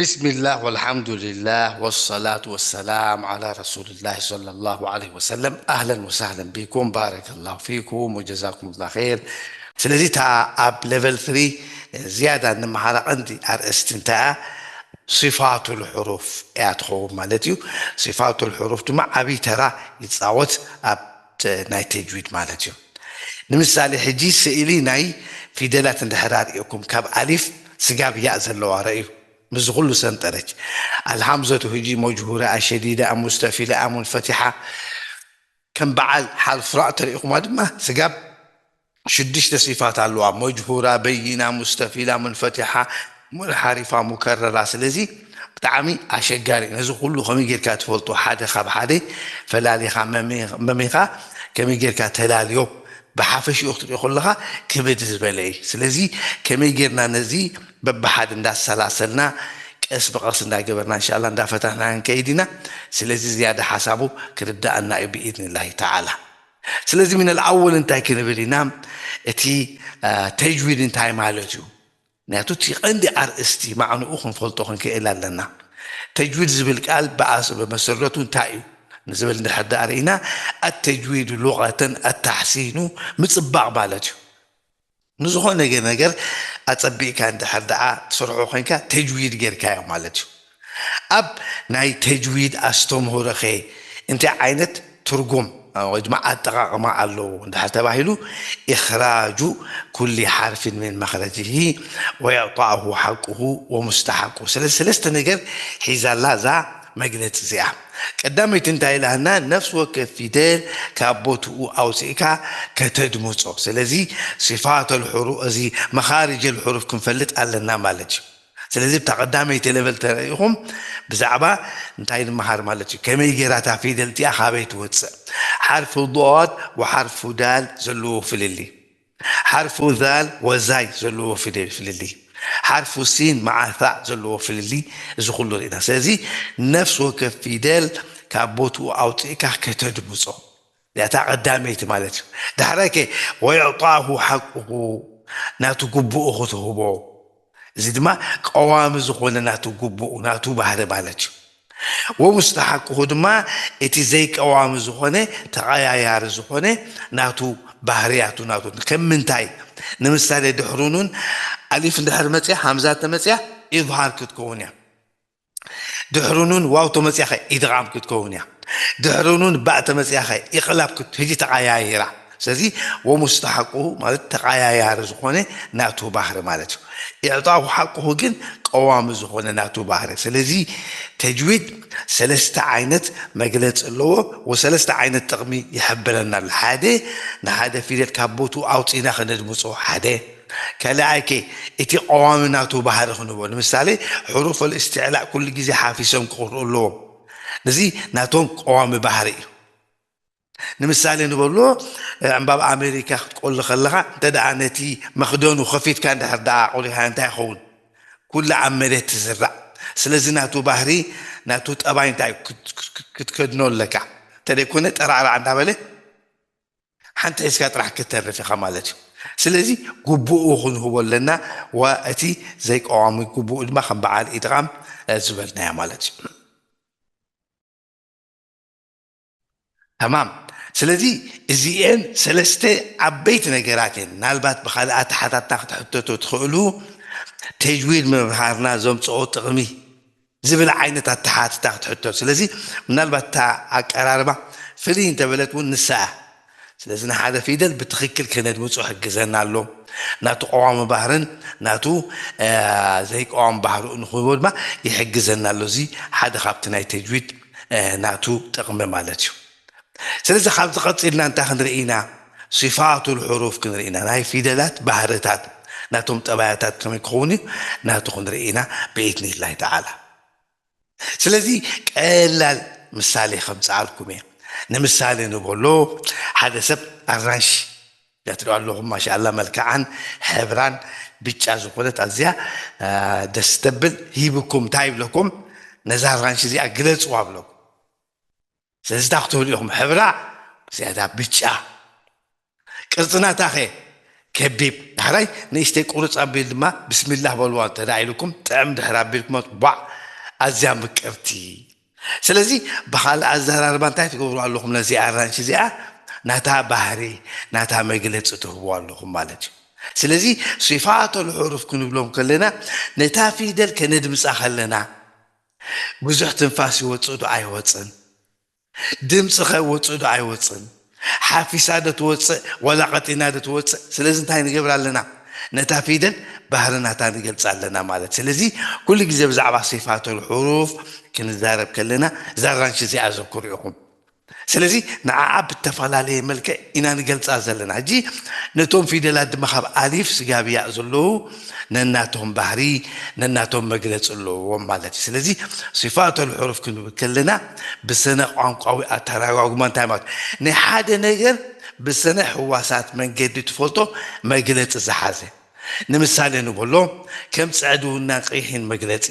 بسم الله والحمد لله والصلاة والسلام على رسول الله صلى الله عليه وسلم. أهلا وسهلا بكم، بارك الله فيكم وجزاكم الله خير. ስለዚ እታ ኣብ ሌቨል ትሪ ዝያዳ እንመሃራ ቀንዲ ኣርእስቲ እንታይ እያ? صفات الحروف እያ ትኸውን ማለት እዩ። صفات الحروف ድማ ዓብዪ ተራ ይፃወት ኣብ ናይ ተጅዊድ ማለት እዩ። ንምሳሌ ሕጂ ስእሊ ናይ ፊደላት እንድሕር ኣርእየኩም፣ ካብ ኣሊፍ ስጋብ ያእ ዘለዋ ረእዩ። ምስዚ ኩሉ ሰንጠረች ኣልሃምዘቱ ህጂ መጅሁራ፣ ሸዲዳ፣ ሙስተፊላ፣ ሙንፈቲሓ፣ ከም በዓል ሓርፍ ራእ ተሪእኹማ ድማ ስጋብ ሽዱሽተ ሲፋት ኣለዋ። መጅሁራ፣ በይና፣ ሙስተፊላ፣ ሙንፈቲሓ፣ ሙንሓሪፋ፣ ሙከረራ። ስለዚ ብጣዕሚ ኣሸጋሪ እዩ። ነዚ ኩሉ ከመይ ጌርካ ትፈልጦ? ሓደ ካብ ሓደ ፈላሊኻ መሜ- መሜኻ ከመይ ጌርካ ተላልዮ? ብሓፈሽኡ ክትሪኦ ከለኻ ክብድ ዝበለ እዩ። ስለዚ ከመይ ጌርና ነዚ በብሓደ እንዳሰላሰልና ቀስ ብቐስ እንዳገበርና እንሻላ እንዳፈታሕና ክንከይድ ኢና። ስለዚ ዝያዳ ሓሳቡ ክርዳኣና እዩ ብኢድኒላሂ ተዓላ። ስለዚ ሚነል ኣወል እንታይ ክንብል ኢና? እቲ አ፣ ተጅዊድ እንታይ ማለት እዩ? ምክንያቱ እቲ ቀንዲ ኣርእስቲ ማዕንኡ ክንፈልጦ ክንክእል ኣለና። ተጅዊድ ዝብል ቃል ብኣስ ብመሰረቱ እንታይ እዩ ንዝብል እንድሕር ደኣ ርኢና፣ ኣተጅዊድ ሉቐተን ኣታሕሲኑ ምጽባቕ ማለት እዩ። ንዝኾነ ገ- ነገር ኣጸቢቕካ እንድሕር ደኣ ትሰርሖ ኮይንካ ተጅዊድ ጌርካዮ ማለት እዩ። ኣብ ናይ ተጅዊድ ኣስተምህሮኸ እንታይ ዓይነት ትርጉም ወይ ድማ ኣጠቓቕማ ኣለዎ እንድሕር ተባሂሉ፣ إخراج كل حرف من مخرجه وإعطاؤه حقه ومستحقه። ስለዚ ሰለስተ ነገር ሒዛላ እዛ መግለፂ እዚኣ። ቀዳመይቲ እንታይ ኢላና? ነፍሲ ወከፍ ፊደል ካብ ቦትኡ ኣውፅእካ ከተድምፆ። ስለዚ صفات الحروف፣ እዚ مخارج الحروف ክንፈልጥ ኣለና ማለት እዩ። ስለዚ ብታ ቀዳመይቲ ሌቨል ተረኢኹም ብዛዕባ እንታይ ንምሃር ማለት እዩ? ከመይ ጌራ እታ ፊደል እቲኣ ካበይ ትወፅእ? ሓርፊ ዶድ ወሓርፊ ዳል ዘለዎ ፍልልይ፣ ሓርፊ ዛል ወዛይ ዘለዎ ፍልልይ፣ ሓርፊ ሲን መዓ ታእ ዘለዎ ፍልልይ፣ እዚ ኩሉ ርኢና። ስለዚ ነፍሲ ወከፍ ፊደል ካብ ቦትኡ ኣውፅእካ ከተድምፆ። እዚኣታ ቀዳመይቲ ማለት እዩ። ዳሕራይ ከ ወይዕጣሁ ሓቅሁ፣ ናቱ ግቡኡ ክትህቦ። እዚ ድማ ቀዋሚ ዝኾነ ናቱ ግቡኡ፣ ናቱ ባህሪ ማለት እዩ። ወሙስተሓቅሁ ድማ እቲ ዘይቀዋሚ ዝኾነ፣ ተቐያያሪ ዝኾነ ናቱ ባህርያቱ፣ ናቱ ከም ምንታይ? ንምሳሌ ድሕሩ ኑን ኣሊፍ እንድሕር መፅያ፣ ሃምዛ ተመፅያ ኢዝሃር ክትከውን እያ። ድሕሩ ኑን ዋው ተመፅያ ኸ ኢድቓም ክትከውን እያ። ድሕሩ ኑን ባእ ተመፅያ ኸ ኢቕላብ ክት-፣ ህጂ ተቐያይራ። ስለዚ ወሙስተሓቅሁ ማለት ተቐያያሪ ዝኾነ ናቱ ባህሪ ማለት እዩ። ኢዕጣሁ ሓቅሁ ግን ቀዋሚ ዝኾነ ናቱ ባህሪ። ስለዚ ተጅዊድ ሰለስተ ዓይነት መግለፂ ኣለዎ፣ ወሰለስተ ዓይነት ጥቕሚ ይሕብረና ኣሎ። ሓደ፣ ንሓደ ፊደል ካብ ቦትኡ ኣውፂእና ከነድምፆ ሓደ። ካልኣይ ከ እቲ ቀዋሚ ናቱ ባህሪ ክንቦ። ንምሳሌ ሕሩፍ እስትዕላእ ኩሉ ግዜ ሓፊሶም ክቕርኡ ኣለዎም። እዚ ናቶም ቀዋሚ ባህሪ እዩ። ንምሳሌ ንበሎ፣ ዕምባባ ኣሜሪካ ክትቆሊ ከለኻ እንተ ደኣ ነቲ መኽደኑ ከፊትካ እንድሕር ደኣ ቆሊኻ እንታይ ይኸውን? ኩሉ ኣብ መሬት ትዝራእ። ስለዚ ናቱ ባህሪ፣ ናቱ ጠባይ እንታይ እዩ? ክት-፣ ክት-፣ ክት-፣ ክትከድኖ ኣለካ። እንተደይኮነ ጠራዕራዕ እንዳበለ ሓንቲ ሒዝካ ጥራሕ ክተርፍ ኢኻ ማለት እዩ። ስለዚ ግቡኡ ክንህቦ ኣለና፣ ወእቲ ዘይቀዋሚ ግቡኡ ድማ ከም በዓል ኢድቓም፣ እ፣ ዝበልናዮ ማለት እዩ። ተማም። ስለዚ እዚኤን ሰለስተ ዓበይቲ ነገራት እየን። ምናልባት ብኻልእ ኣተሓታትና ክትሕተቱ ትኽእሉ፣ ተጅዊድ ምምሃርና ዘምፅኦ ጥቕሚ ዝብል ዓይነት ኣተሓትታ ክትሕተቱ። ስለዚ ምናልባት እታ ኣቀራርባ ፍልይ እንተበለት እውን ንሳ እያ። ስለዚ ንሓደ ፊደል ብትኽክል ከነድምፆ ይሕግዘና ኣሎ። ናቱ ቀዋሚ ባህርን ናቱ፣ እ፣ ዘይቀዋሚ ባህርኡ ንክህቦ ድማ ይሕግዘና ኣሎ። እዚ ሓደ ካብቲ ናይ ተጅዊድ፣ እ፣ ናቱ ጥቕሚ ማለት እዩ። ስለዚ ካብዚ ቀፂልና እንታይ ክንርኢ ኢና? ሲፋቱል ሕሩፍ ክንርኢ ኢና። ናይ ፊደላት ባህርታት፣ ናቶም ጠባያታት ከመይ ክኸውን እዩ? ናቱ ክንርኢ ኢና ብኢድኒላሂ ተዓላ። ስለዚ ቀላል ምሳሌ ከምፅኣልኩም እየ። ንምሳሌ ንበሎ፣ ሓደ ሰብ ኣራንሺ ትሪኦ ኣለኹም፣ ማሻኣላ፣ መልክዓን ሕብራን ብጫ ዝኾነት ኣዝያ፣ አ፣ ደስ ተብል ሂብኩም፣ እንታይ ይብለኩም? ነዛ ኣራንሺ እዚኣ ግለፅዋ ብለኩም። ስለዚ እንታይ ክትብሉ ኢኹም? ሕብራ ዝያዳ ብጫ። ቅርፂ ናታ ኸ? ደቢብ። ዳሕራይ ንእሽተይ ቁርፅ ኣቢል ድማ ብስሚላህ በልዋ እንተ ደኣ ኢልኩም፣ ጥዕም ድሕር ኣቢልኩም፣ ዋዕ፣ ኣዝያ ምቅርቲ። ስለዚ ብኻልእ ኣዘራርባ እንታይ ትገብሩ ኣለኹም? ነዚ ኣራንሺ እዚኣ ናታ ባህሪ፣ ናታ መግለፂ ትህቡ ኣለኹም ማለት እዩ። ስለዚ ሲፋተል ሑሩፍ ክንብሎም ከለና ነታ ፊደል ከነድምፃ ከለና ብዙሕ ትንፋስ ይወፅእ ዶ ኣይወፅን? ድምፂ ከ ወፅእ ዶ ኣይወፅን? ሓፊሳ ዶ ትወፅእ ወላ ቀጢና ዶ ትወፅእ? ስለዚ እንታይ ንገብር ኣለና? ነታ ፊደል ባህርናታ ንገልፅ ኣለና ማለት። ስለዚ ኩሉ ግዜ ብዛዕባ ሲፋተል ሑሩፍ ክንዛረብ ከለና እዛ ኣራንሺ እዚኣ ዘክሩ ኢኹም። ስለዚ ንዓኣ ብተፈላለየ መልክዕ ኢና ንገልፃ ዘለና። ሕጂ ነቶም ፊደላት ድማ ካብ ኣሊፍ ስጋብ ያእ ዘለዉ ነናቶም ባህሪ፣ ነናቶም መግለፂ ኣለዎም ማለት እዩ። ስለዚ ሲፋተል ሑሩፍ ክንብል ከለና ብስነ ቋንቋዊ ኣተረጓጉማ እንታይ ማለት እዩ? ናይ ሓደ ነገር ብስነ ህዋሳት መንገዲ ትፈልጦ መግለፂ ዝሓዘ። ንምሳሌ ንበሎ ከም ፅዕድውናን ቀይሕን መግለፂ፣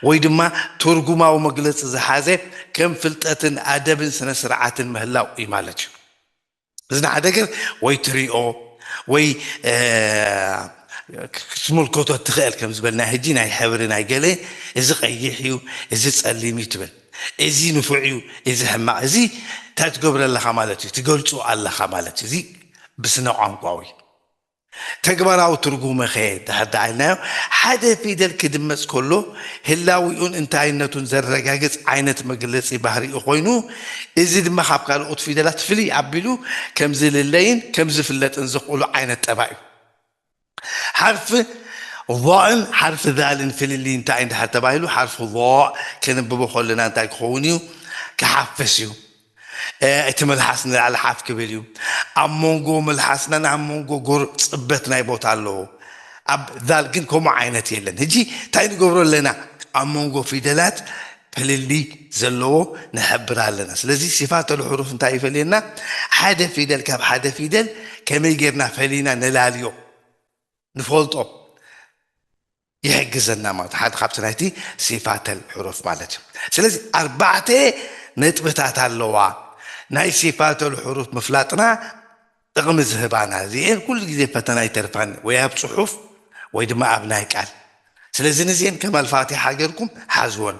ወይ ድማ ትርጉማዊ መግለፂ ዝሓዘ ከም ፍልጠትን ኣደብን ስነ ስርዓትን ምህላው እዩ ማለት እዩ። እዚ ንሓደ ነገር ወይ ትሪኦ ወይ እ፣ ክትምልከቶ ትኽእል፣ ከም ዝበልና ሕጂ ናይ ሕብሪ ናይ ገለ፣ እዚ ቀይሕ እዩ፣ እዚ ፀሊም እዩ ትብል፣ እዚ ንፉዕ እዩ፣ እዚ ሕማቕ፣ እዚ እንታይ ትገብሮ ኣለኻ ማለት እዩ? ትገልፁ ኣለኻ ማለት እዩ። እዚ ብስነ ቋንቋዊ። ተግባራዊ ትርጉሙ ኸ ድሕር ደኣ ኢልናዮ፣ ሓደ ፊደል ክድመፅ ከሎ ህላዊኡን እንታይነቱን ዘረጋግፅ ዓይነት መግለፂ ባህሪኡ ኮይኑ፣ እዚ ድማ ካብ ካልኦት ፊደላት ፍልይ ኣቢሉ ከም ዝልለይን ከም ዝፍለጥን ዘኽእሎ ዓይነት ጠባይ እዩ። ሓርፊ ን ሓርፊ ዛልን ፍልልይ እንታይ እንድሕር ተባሂሉ፣ ሓርፊ ዞ ከነንብቦ ከለና እንታይ ክኸውን እዩ? ክሓፍስ እዩ። እ፣ እቲ መልሓስ ንላዕሊ ሓፍ ክብል እዩ። ኣብ መንጎ መልሓስናን ኣብ መንጎ ጎር ፅበት ናይ ቦታ ኣለዎ። ኣብ ዛል ግን ከምኡ ዓይነት የለን። ሕጂ እንታይ ንገብሮ ኣለና? ኣብ መንጎ ፊደላት ፍልልይ ዘለዎ ንሕብር ኣለና። ስለዚ ሲፋተል ሑሩፍ እንታይ ይፈልየና? ሓደ ፊደል ካብ ሓደ ፊደል ከመይ ጌርና ፈሊና ነላልዮ፣ ንፈልጦ ይሕግዘና ማለት ሓደ ካብቲ ናይቲ ሲፋተል ሕሩፍ ማለት እዩ። ስለዚ ኣርባዕተ ነጥብታት ኣለዋ ናይ ሲፋተል ሕሩፍ ምፍላጥና ጥቕሚ ዝህባና። እዚኤን ኩሉ ግዜ ፈተና ይተርፋን ወይ ኣብ ጽሑፍ ወይ ድማ ኣብ ናይ ቃል። ስለዚ ንዚኤን ከም ኣልፋቲሓ ጌርኩም ሓዝወን።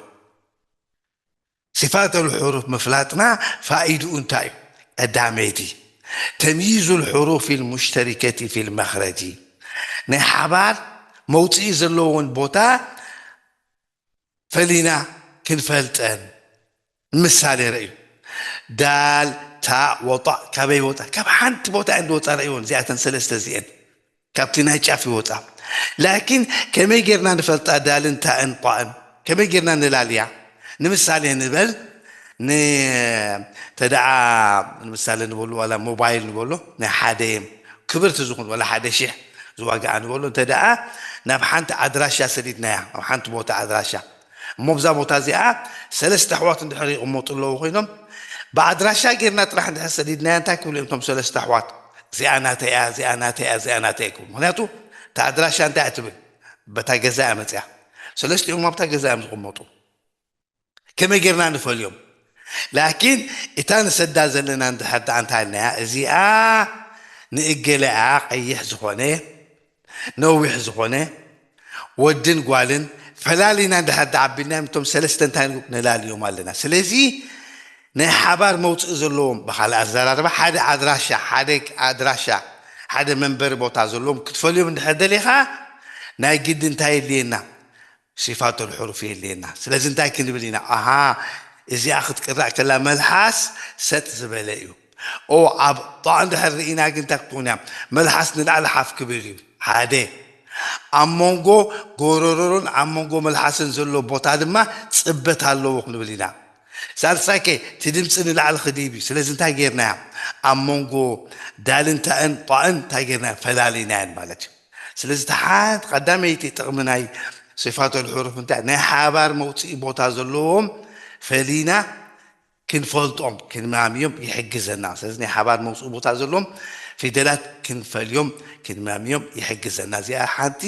ሲፋተል ሕሩፍ ምፍላጥና ፋኢድኡ እንታይ እዩ? ቀዳመይቲ ተምይዙ ልሕሩፍ ልሙሽተሪከቲ ፊ ልመኽረጂ፣ ናይ ሓባር መውፅኢ ዘለዎን ቦታ ፈሊና ክንፈልጠን። ምሳሌ ረእዩ። ዳል፣ ታእ፣ ወጣእ ካበይ ወፃ? ካብ ሓንቲ ቦታ እየን ዝወፃ። ረእይወን እዚኣተን ሰለስተ እዚአን ካብቲ ናይ ጫፍ ይወፃ። ላኪን ከመይ ጌርና ንፈልጣ ዳልን ታእን ጣእን? ከመይ ጌርና ንላልያ? ንምሳሌ ንበል፣ ን-፣ እንተ ደኣ ንምሳሌ ንበሉ ዋላ ሞባይል ንበሎ ናይ ሓደ ክብርቲ ዝኾን ዋላ ሓደ ሺሕ ዝዋግኣ ንበሎ እንተ ደኣ ናብ ሓንቲ ኣድራሻ ሰዲድናያ፣ ኣብ ሓንቲ ቦታ ኣድራሻ እሞ ኣብዛ ቦታ እዚኣ ሰለስተ ኣሕዋት እንድሕር ይቕመጡ ኣለዉ ኮይኖም ብኣድራሻ ጌርና ጥራሕ እንድሕር ሰዲድናያ እንታይ ክብሉ እዮም እቶም ሰለስተ ኣሕዋት? እዚኣ ናተይ እያ፣ እዚኣ ናተይ እያ፣ እዚኣ ናተይ እያ ክብሉ። ምኽንያቱ እታ ኣድራሻ እንታይ እያ ትብል? በታ ገዛ እያ መፅያ። ሰለስቲኦም ኣብታ ገዛ እዮም ዝቕመጡ። ከመይ ጌርና ንፈልዮም? ላኪን እታ ንሰዳ ዘለና እንድሕር ደኣ እንታይ ኢልናያ? እዚኣ ንእገለ እያ፣ ቀይሕ ዝኾነ ነዊሕ ዝኾነ ወድን ጓልን ፈላሊና እንድሕር ደኣ ኣቢልናዮም እቶም ሰለስተ እንታይ ንግ-፣ ነላልዮም ኣለና። ስለዚ ናይ ሓባር መውፅኢ ዘለዎም ብኻልእ ኣዘራርባ ሓደ ኣድራሻ፣ ሓደ ኣድራሻ፣ ሓደ መንበሪ ቦታ ዘለዎም ክትፈልዮም እንድሕር ደሊኻ ናይ ግዲ እንታይ የድልየና? ሲፋተል ሕሩፍ የድልየና። ስለዚ እንታይ ክንብል ኢና? ኣሃ እዚኣ ክትቅራእ ከላ መልሓስ ሰጥ ዝበለ እዩ። ኦ ኣብ ጣ እንድሕር ርኢና ግን እንታይ ክትኸውን እያ? መልሓስ ንላዕሊ ሓፍ ክብል እዩ። ሓደ ኣብ መንጎ ጎረሮን ኣብ መንጎ መልሓስን ዘሎ ቦታ ድማ ፅበት ኣለዎ ክንብል ኢና። ሳልሳይ ከ እቲ ድምፂ ንላዕሊ ክድይብ እዩ። ስለዚ እንታይ ጌርናያ? ኣብ መንጎ ዳልን ታእን ጣእን እንታይ ጌርናያ? ፈላሊናየን ማለት እዩ። ስለዚ እቲ ሓንቲ ቀዳመይቲ ጥቕሚ ናይ ሲፋተል ሕሩፍ እንታይ? ናይ ሓባር መውፅኢ ቦታ ዘለዎም ፈሊና ክንፈልጦም ክንማምዮም ይሕግዘና። ስለዚ ናይ ሓባር መውፅኢ ቦታ ዘለዎም ፊደላት ክንፈልዮም ክንማምዮም ይሕግዘና። እዚኣ ሓንቲ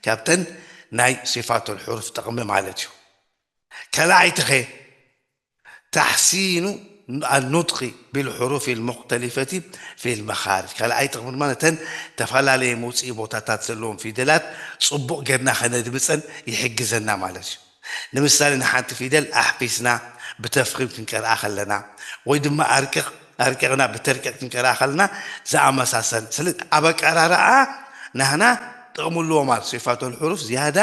ካብተን ናይ ሲፋተል ሕሩፍ ጥቕሚ ማለት እዩ። ካልኣይቲ ኸ? ታሕሲኑ ኣኑጥቂ ቢልሕሩፍ ልሙክተሊፈቲ ፊልመኻርጅ። ካልኣይ ጥቕሚ ድማ ነተን ተፈላለየ መውፅኢ ቦታታት ዘለዎም ፊደላት ፅቡቕ ጌርና ከነድምፀን ይሕግዘና ማለት እዩ። ንምሳሌ ንሓንቲ ፊደል ኣሕፊስና ብተፍኺም ክንቀርኣ ከለና ወይ ድማ ኣርቅቕ ኣርቂቕና ብተርቂቕ ክንቀርኣ ከለና ዝኣመሳሰል ስለ ኣብ ኣቀራርኣ ናህና ጥቕሚ ኣለዎ ማለት ሲፋቶል ሕሩፍ ዝያዳ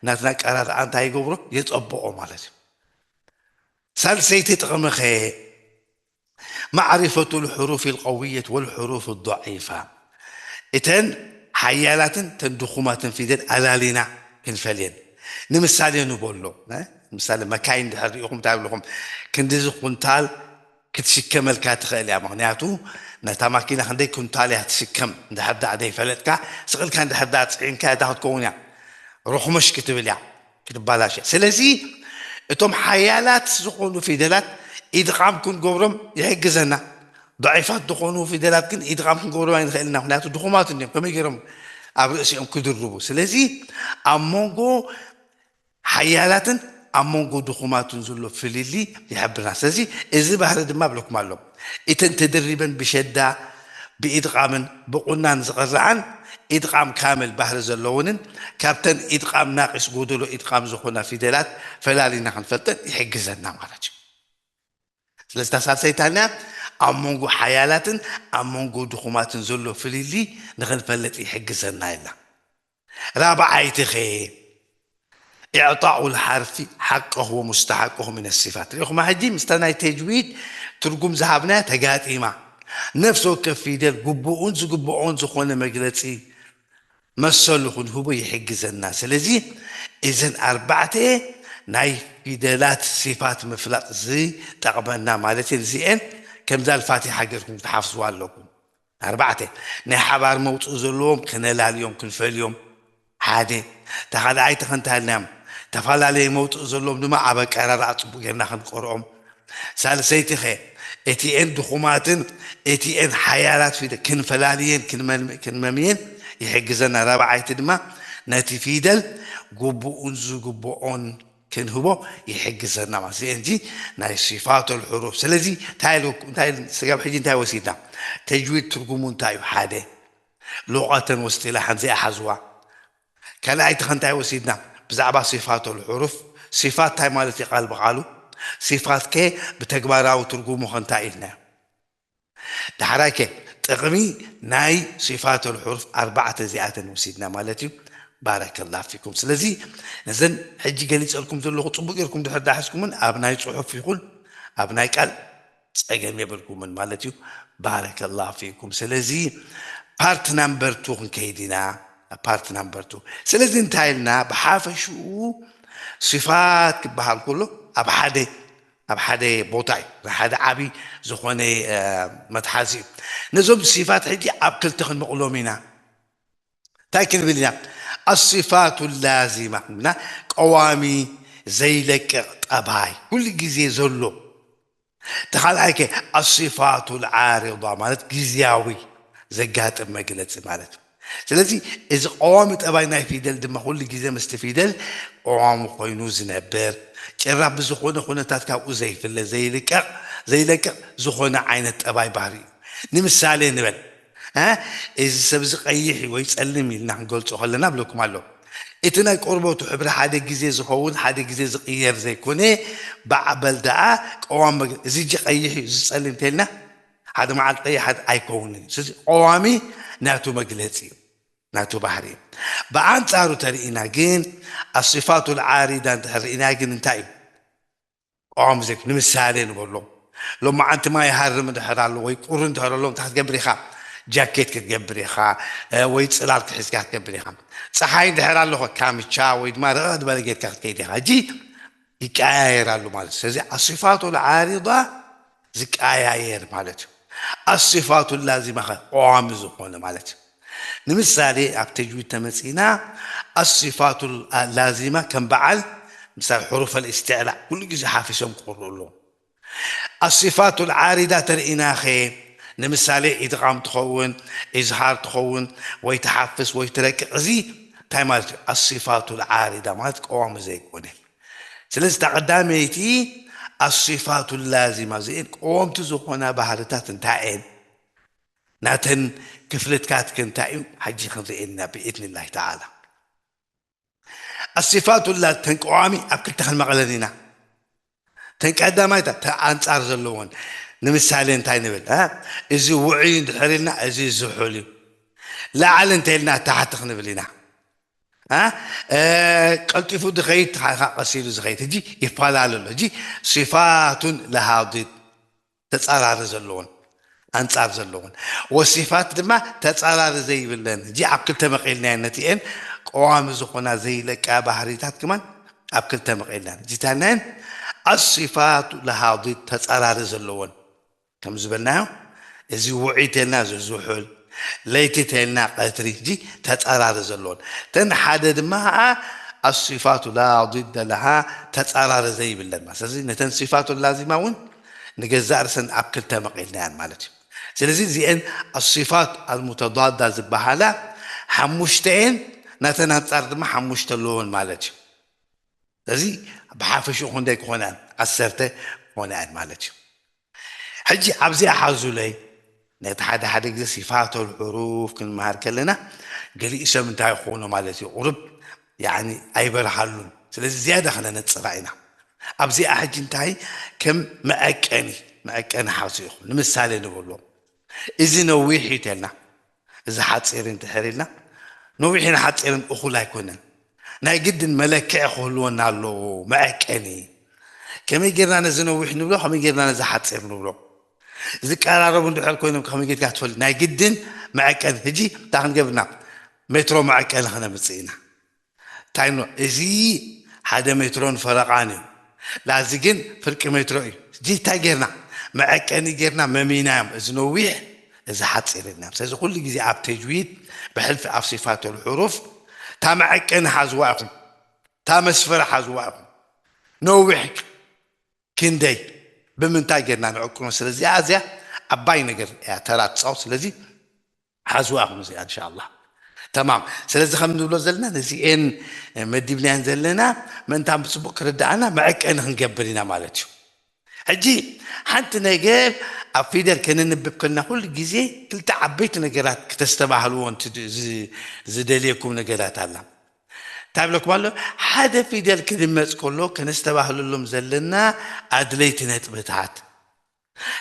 ናትና ኣቀራርኣ እንታይ ይገብሮ የፀብቖ ማለት እዩ። ሳልሰይቲ ጥቕሚ ኸ ማዕሪፈቱ ልሕሩፍ ልቀውየት ወልሕሩፍ ضዒፋ እተን ሓያላትን ተን ድኹማትን ፊደል ኣላሊና ክንፈልየን ንምሳሌ ንበሎ ምሳሌ መካይን ድሕር ሪኢኹም እንታይ ብልኹም ክንዲዚ ኩንታል ክትሽከመልካ ትኽእል እያ ምክንያቱ ነታ ማኪና ክንደይ ኩንታል እያ ትሽከም እንድሕር ዳኣ ዘይፈለጥካ ስቕልካ እንድሕር ዳኣ ፅዒንካ እታ ክትከውን እያ ርኹመሽ ክትብል እያ ክትባላሸ ስለዚ እቶም ሓያላት ዝኾኑ ፊደላት ኢድቓም ክንገብሮም ይሕግዘና ضዒፋት ዝኾኑ ፊደላት ግን ኢድቓም ክንገብሮም ኣይንኽእል ኢና ምክንያቱ ድኹማት እንዲዮም ከመይ ገይሮም ኣብ ርእሲኦም ክድርቡ ስለዚ ኣብ መንጎ ሓያላትን ኣብ መንጎ ድኹማትን ዘሎ ፍልሊ ይሕብርና ስለዚ እዚ ባህሪ ድማ ብለኩም ኣሎ እተን ተደሪበን ብሸዳ ብኢድቓምን ብቑናን ዝቐርዓን ኢድቓም ካምል ባህሪ ዘለውንን ካብተን ኢድቓም ናቂስ ጎደሎ ኢድቓም ዝኾና ፊደላት ፈላሊና ክንፈልጠን ይሕግዘና ማለት እዩ ስለዚ ታሳሰይታና ኣብ መንጎ ሓያላትን ኣብ መንጎ ድኹማትን ዘሎ ፍልሊ ንኽንፈልጥ ይሕግዘና ኢልና ራብዓይቲ ኸ إعطاء الحرف حقه ومستحقه من الصفات ሪኹማ ሕጂ ምስታ ናይ ተጅዊድ ትርጉም ዝሃብናያ ተጋጢማ ነፍሲ ወከፍ ፊደል ግቡኡን ዝግብኦን ዝኾነ መግለፂ መሰሉ ክንህቦ ይሕግዘና ስለዚ እዘን ኣርባዕተ ናይ ፊደላት ሲፋት ምፍላጥ ዝጠቕመና ማለት እየን እዚአን ከምዛ ልፋቲሓ ገርኩም ክትሓፍዝዋ ኣለኩም ኣርባዕተ ናይ ሓባር መውፅኢ ዘለዎም ክነላልዮም ክንፈልዮም ሓደ ተኻልኣይ ተኸንታልናዮም ተፈላለየ መውፅኢ ዘለዎም ድማ ኣብ ኣቀራርኣ ፅቡቅ ጌርና ክንቆርኦም ሳልሰይቲ ኸ እቲኤን ድኹማትን እቲኤን ሓያላት ፊደ ክንፈላልየን ክንመምየን ይሕግዘና ራብዓይቲ ድማ ነቲ ፊደል ግቡኡን ዝግብኦን ክንህቦ ይሕግዘና ማለት እዚ እንጂ ናይ ሲፋቶ ልሕሩፍ ስለዚ እንታይ ኢሉ እንታይ ኢሉ ስጋብ ሕጂ እንታይ ወሲድና ተጅዊድ ትርጉሙ እንታይ እዩ ሓደ ሉቐተን ወስጢላሓን ዘይኣሓዝዋ ካልኣይቲ ከ እንታይ ወሲድና ብዛዕባ ሲፋቶ ልሕሩፍ ሲፋት እንታይ ማለት እዩ ቃል ብቃሉ ሲፋት ከ ብተግባራዊ ትርጉሙ ከ እንታይ ኢልና ዳሕራይ ከ ጥቕሚ ናይ ሲፋተል ሑሩፍ ኣርባዕተ እዚኣተን ወሲድና ማለት እዩ። ባረከላህ ፊኩም። ስለዚ ነዘን ሕጂ ገሊጸልኩም ዘለኹ ጽቡቕ ጌርኩም ድሕር ዳሕዝኩምን ኣብ ናይ ጽሑፍ ይኹን ኣብ ናይ ቃል ጸገም የብልኩምን ማለት እዩ። ባረከላህ ፊኩም። ስለዚ ፓርት ናምበር ቱ ክንከይድ ኢና። ፓርት ናምበር ቱ። ስለዚ እንታይ ኢልና ብሓፈሽኡ ሲፋት ክበሃል ከሎ ኣብ ሓደ ኣብ ሓደ ቦታ እዩ። ሓደ ዓቢ ዝኾነ መትሓዚ እዩ። ነዞም ሲፋት ሕጂ ኣብ ክልተ ክንመቕሎም ኢና። እንታይ ክንብል ኢና? ኣሲፋቱ ላዚማ ክንብልና ቀዋሚ ዘይለቅቕ ጠባይ ኩሉ ግዜ ዘሎ። ተኻልኣይከ ኣሲፋቱ ልዓሪዳ ማለት ግዝያዊ ዘጋጥም መግለፂ ማለት እዩ። ስለዚ እዚ ቀዋሚ ጠባይ ናይ ፊደል ድማ ኩሉ ግዜ ምስቲ ፊደል ቀዋሚ ኮይኑ ዝነብር ጭራ ብዝኾነ ኩነታት ካብኡ ዘይፍለ ዘይልቀቕ ዘይለቅቕ ዝኾነ ዓይነት ጠባይ ባህሪ እዩ። ንምሳሌ ንበል እ እዚ ሰብ እዚ ቀይሕ እዩ ወይ ጸሊም ኢልና ክንገልጾ ከለና ብለኩም ኣሎ። እቲ ናይ ቆርበቱ ሕብሪ ሓደ ግዜ ዝኸውን ሓደ ግዜ ዝቕየር ዘይኮነ በዓበል ደኣ ቀዋሚ መግ- እዚ እጂ ቀይሕ እዩ እዚ ጸሊም ተልና ሓደ መዓልቲ ቀይሕ ሓደ ኣይከውንን እዩ። ስለዚ ቀዋሚ ናቱ መግለጺ እዩ ናቱ ባህሪ እዩ። ብኣንጻሩ ተርኢና ግን ኣሲፋቱ ልዓሪዳ እንድሕር ርኢና ግን እንታይ እዩ? ቆም ዜክ ንምሳሌ ንበሎ ሎማዓንቲ ማይ ሃርም እንድሕር ኣሎ ወይ ቁሪ እንድሕር ኣሎ እንታይ ክትገብር ኢኻ? ጃኬት ክትገብር ኢኻ ወይ ፅላል ክሒዝካ ክትገብር ኢኻ። ፀሓይ እንድሕር ኣሎ ካምቻ ወይ ድማ ርቕቕ ዝበለ ጌርካ ክትከይድ ኢኻ። እጂ ይቀያየር ኣሎ ማለት እዩ። ስለዚ ኣሲፋቱ ልዓሪዳ ዝቀያየር ማለት እዩ። ኣሲፋቱ ላዚማ ኸ ቀዋሚ ዝኾነ ማለት እዩ። ንምሳሌ ኣብ ተጅዊድ ተመጺና ኣሲፋቱ ላዚማ ከም በዓል ምሳሌ ሕሩፍ ኣልእስትዕላ ኩሉ ግዜ ሓፊሶም ክቕርኡ ኣለዎም። ኣሲፋቱ ልዓሪዳ ተርኢናኸ ንምሳሌ ኢድቓም ትኸውን፣ ኢዝሃር ትኸውን፣ ወይ ትሓፍስ ወይ ትረቅቕ እዚ እንታይ ማለት እዩ? ኣሲፋቱ ልዓሪዳ ማለት ቀዋሚ ዘይኮነ ስለዚ እታ ቀዳመይቲ ኣስፋቱ ላዚማ እዚአን ቀወምቲ ዝኾና ባህርታት እንታይ እየን? ናተን ክፍልትካት ከ እንታይ እዩ? ሕጂ ክንርእየን ኢና ብኢድኒላሂ ተዓላ። ኣስፋቱ ላ-፣ ተን ቀዋሚ ኣብ ክልተ ክንመቐለን ኢና። ተን ቀዳማይ ተ-፣ ኣንጻር ዘለዎን። ንምሳሌ እንታይ ንብል? እ? እዚ ውዑይ እንድሕር ኢልና፣ እዚ ዝሑል እዩ። ላዕሊ እንተ ኢልና፣ ታሕቲ ክንብል ኢና። እ? እ፣ ቀልጢፉ ዝኸይድ፣ ተኻኻ ቀስ ኢሉ ዝኸይድ። ሕጂ ይፈላለ ኣሎ። ሕጂ ስፋቱን ለሃ ዲድ፣ ተጻራሪ ዘለዎን ኣንጻር ዘለዎን። ወሲፋት ድማ ተጻራሪ ዘይብለን። ሕጂ ኣብ ክልተ መቒልናየን ነቲአን ቀዋሚ ዝኾና ዘይለቃ ባህሪታት ከማን ኣብ ክልተ መቒልናየን። ሕጂ ታልናየን ኣስፋቱ ለሃ ዲድ፣ ተጻራሪ ዘለዎን። ከም ዝበልናዮ፣ እዚ ውዑይ ተልና እዚ ዝሑል፣ ለይቲ ተልና ቀትሪ፣ ሕጂ ተጻራሪ ዘለዎን። ተን ሓደ ድማ ኸዓ ኣስፋቱ ላ ዲደ ለሃ፣ ተጻራሪ ዘይብለን ማለት። ስለዚ ነተን ስፋቱ ላዚማ እውን ንገዛእ ርእሰን ኣብ ክልተ መቒልናየን ማለት እዩ። ስለዚ እዚአን ኣስፋት ኣልሙተዳዳ ዝበሃላ ሓሙሽተ እየን፣ ናተን ኣንጻር ድማ ሓሙሽተ ኣለዎን ማለት እዩ። ስለዚ ብሓፈሽኡ ክንደይ ክኾና እየን? ዓሰርተ ክኾና እየን ማለት እዩ። ሕጂ ኣብዚኣ ሓዙለይ፣ ነቲ ሓደ ሓደ ግዜ ሲፋተል ሑሩፍ ክንመሃር ከለና፣ ገሊኡ ሰብ እንታይ ክኾኖ ማለት እዩ? ቁሩብ፣ ያዕኒ፣ ኣይበርሃሉን። ስለዚ ዝያዳ ከነነጽራ ኢና። ኣብዚኣ ሕጂ እንታይ ከም መዐቀኒ፣ መዐቀኒ ሓዙ ኢኹም። ንምሳሌ ንበሎ። እዚ ነዊሕ እዩ ተልና፣ እዚ ሓጺር እንድሕር ኢልና፣ ነዊሕን ሓጺርን እኹል ኣይኮነን። ናይ ግድን መለክዒ ክህልወና ኣለዎ፣ መዐቀኒ። ከመይ ጌርና ነዚ ነዊሕ ንብሎ፣ ከመይ ጌርና ነዚ ሓጺር ንብሎ? ዝቀራረቡ እንድሕር ኮይኖም ከመይ ጌርካ ትፈልጥ? ናይ ግድን መዐቀኒ። ሕጂ እንታይ ክንገብርና? ሜትሮ መዐቀኒ ክነምጽእ ኢና። እንታይ ኖ፣ እዚ ሓደ ሜትሮን ፈረቓን እዩ። ላዚ ግን ፍርቂ ሜትሮ እዩ። ሕጂ እንታይ ጌርና? መዐቀኒ ጌርና መሚናዮም። እዚ ነዊሕ፣ እዚ ሓጺር ኢልና። ስለዚ ኩሉ ግዜ ኣብ ተጅዊድ ብሕልፊ ኣብ ሲፋተል ሑሩፍ እታ መዐቀኒ ሓዝዋ ኢኹም። እታ መስፈሪ ሓዝዋ ኢኹም። ነዊሕ ክንደይ? ብምንታይ ጌርና ንዕቅኖ? ስለዚ እዚኣ ዓባይ ነገር እያ፣ ተራ ትጻወት። ስለዚ ሓዝዋ ኢኹም እዚኣ፣ እንሻኣላህ። ተማም። ስለዚ ከም ንብሎ ዘለና፣ ነዚኤን መዲብናየን ዘለና፣ ምእንታን ብጽቡቕ ክርድኣና መዐቀኒ ክንገብር ኢና ማለት እዩ። ሕጂ፣ ሓንቲ ነገር ኣብ ፊደል ከነንብብ ከለና፣ ኩሉ ግዜ ክልተ ዓበይቲ ነገራት ክተስተባህልዎ እንት-፣ ዝ-፣ ዝደልየኩም ነገራት ኣላ። እንታይ ብለኩም ኣሎ? ሓደ ፊደል ክድመጽ ከሎ፣ ከነስተባህለሎም ዘለና ኣድለይቲ ነጥብታት።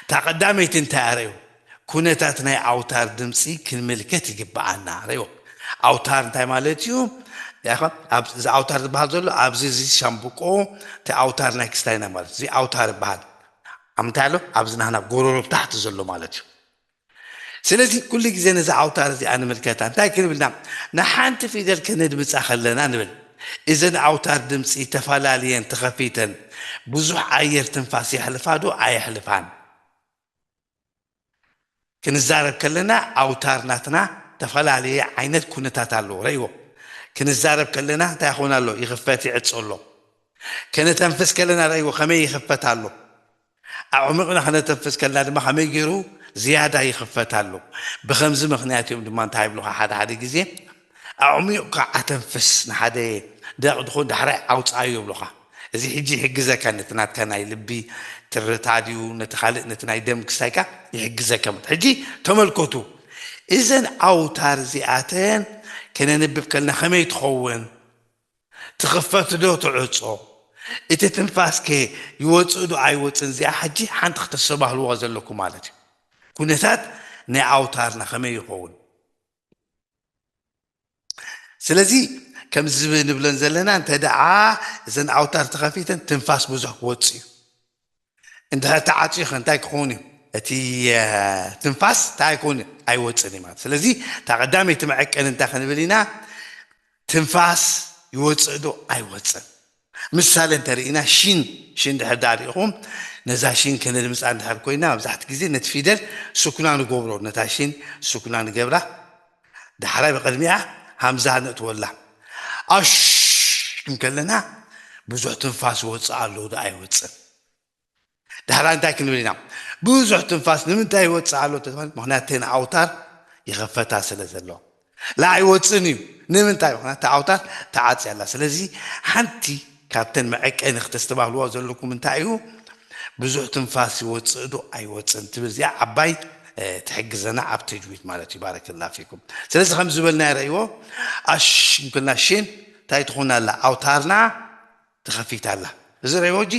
እታ ቀዳመይቲ እንታይ ኣርእዩ? ኩነታት ናይ ኣውታር ድምፂ ክንምልከት ይግብኣና። ርእይዎ። ኣውታር እንታይ ማለት እዩ? ያኸ-፣ ኣብ-፣ እዚ ኣውታር ዝበሃል ዘሎ ኣብዚ፣ እዚ ሻምብቆ፣ እቲ ኣውታር ናይ ክስታይና ማለት እዩ። እዚ ኣውታር ይበሃል። ኣብ ምንታይ ኣሎ? ኣብዚ ናህና ጎሮሮ ታሕቲ ዘሎ ማለት እዩ። ስለዚ ኩሉ ግዜ ነዚ ኣውታር እዚኣ ንምልከታ። እንታይ ክንብልና? ንሓንቲ ፊደል ከነድምፃ ከለና ንብል፣ እዘን ኣውታር ድምፂ ተፈላልየን ተኸፊተን ብዙሕ ኣየር ትንፋስ የሕልፋ ዶ ኣየሕልፋን? ክንዛረብ ከለና ኣውታር ናትና ተፈላለየ ዓይነት ኩነታት ኣለዎ። ረእይዎ። ክንዛረብ ከለና እንታይ ይኸውን ኣሎ? ይኽፈት ይዕጾ ኣሎ። ከነተንፍስ ከለና ረእይዎ ከመይ ይኽፈት ኣሎ። ኣዕሚቕና ከነተንፍስ ከለና ድማ ከመይ ገይሩ ዝያዳ ይኽፈት ኣሎ። ብኸምዚ ምኽንያት እዮም ድማ እንታይ ይብሉኻ ሓደ ሓደ ግዜ ኣዕሚቕካ ኣተንፍስ፣ ንሓደ ደቂቕ ድኾን ዳሕራይ ኣውጽኣዮ ይብሉኻ። እዚ ሕጂ ይሕግዘካ፣ ነቲ ናትካ ናይ ልቢ ትርታ ድዩ፣ ነቲ ካልእ፣ ነቲ ናይ ደም ክስታይካ ይሕግዘካ። ሕጂ ተመልከቱ፣ እዘን ኣውታር እዚኣተን ከነንብብ ከልና ከመይ ትኸውን? ትኽፈት ዶ ትዕጾ? እቲ ትንፋስከ ይወጽእ ዶ ኣይወጽእን? እዚኣ ሕጂ ሓንቲ ክተስተባህልዋ ዘለኩም ማለት እዩ። ኩነታት ናይ ኣውታርና ከመይ ይኸውን? ስለዚ ከምዚ ንብለን ዘለና፣ እንተ ደኣ እዘን ኣውታር ተኸፊተን ትንፋስ ብዙሕ ክወጽእ እዩ። እንድሕር ተዓጽዩ ኸ እንታይ ክኸውን እዩ? እቲ፣ እ፣ ትንፋስ እንታይ ክኸውን እዩ? ኣይወጽእን እዩ ማለት። ስለዚ እታ ቀዳመይቲ መዐቀኒ እንታይ ክንብል ኢና? ትንፋስ ይወጽእ ዶ ኣይወጽእን? ምሳሌ እንተርኢና፣ ሽን፣ ሽን ድሕር ደኣ ርኢኹም፣ ነዛ ሽን ከነድምጻ እንድሕር ኮይና፣ መብዛሕትኡ ግዜ ነቲ ፊደል ስኩና ንገብሮ፣ ነታ ሽን ስኩና ንገብራ፣ ዳሕራይ ብቕድሚኣ ሃምዛ ነእትወላ። ኣሽ ክንብል ከለና፣ ብዙሕ ትንፋስ ይወጽእ ኣሎ ዶ ኣይወጽእን? ዳሕራይ እንታይ ክንብል ኢና? ብዙሕ ትንፋስ ንምንታይ ይወጽእ ኣሎ ተባሂሉ? ምኽንያቱ እተን ኣውታር ይኸፈታ ስለ ዘሎ። ላ ኣይወጽእን እዩ። ንምንታይ? ምኽንያቱ እታ ኣውታር ተዓጽያ ኣላ። ስለዚ ሓንቲ ካብተን መዐቀኒ ክተስተባህልዎ ዘለኩም እንታይ እዩ? ብዙሕ ትንፋስ ይወፅእ ዶ ኣይወፅእን ትብል እዚኣ ዓባይ ትሕግዘና ኣብ ተጅዊድ ማለት እዩ። ባረከላ ፊኩም። ስለዚ ከም ዝበልና ይረእይዎ ኣሽ እንክልና ሽን እንታይ ትኾን ኣላ? ኣውታርና ተኸፊት ኣላ። እዚ ረእይዎ እጂ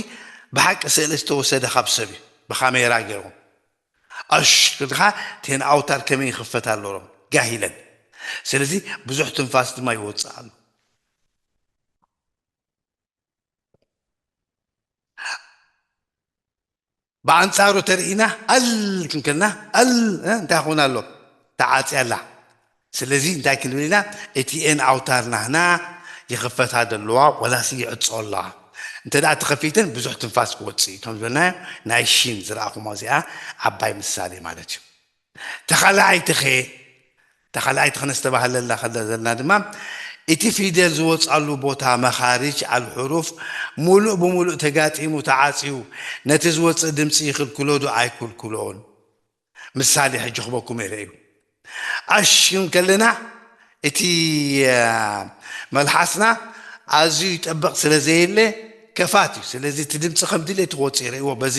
ብሓቂ ስእሊ ዝተወሰደ ካብ ሰብ እዩ፣ ብካሜራ ገይሮም ኣሽ ክልካ ቴን ኣውታር ከመይ ይኽፈት ኣሎ ሮም ጋሂለን። ስለዚ ብዙሕ ትንፋስ ድማ ይወፅእ ኣሎ። ብኣንጻሩ ተርኢና ኣል ክንከልና ኣል እንታይ ክኾን ኣሎ? ተዓጽያ ኣላ። ስለዚ እንታይ ክንብል ኢና? እቲ ኤን ኣውታር ናህና ይኽፈታ ደለዋ ወላሲ ይዕጾ ኣለዋ። እንተ ደኣ ተኸፊትን ብዙሕ ትንፋስ ክወጽእ እዩ። ከም ዝበልናዮ ናይ ሺን ዝረኣኹሞ እዚኣ ዓባይ ምሳሌ ማለት እዩ። ተኻልኣይቲ ኸ ተኻልኣይቲ ክነስተባህለላ ከለ ዘለና ድማ እቲ ፊደል ዝወፅኣሉ ቦታ መኻርጅ ኣልሑሩፍ ሙሉእ ብሙሉእ ተጋጢሙ ተዓፅዩ ነቲ ዝወፅእ ድምፂ ይኽልክሎ ዶ ኣይክልክሎን? ምሳሌ ሕጂ ክበኩም ይረ እዩ። ኣሽም ከለና እቲ መልሓስና ኣዝዩ ይጠበቕ ስለ ዘየለ ከፋት እዩ። ስለዚ እቲ ድምፂ ከም ድሌት ክወፅእ ይረእዎ። በዚ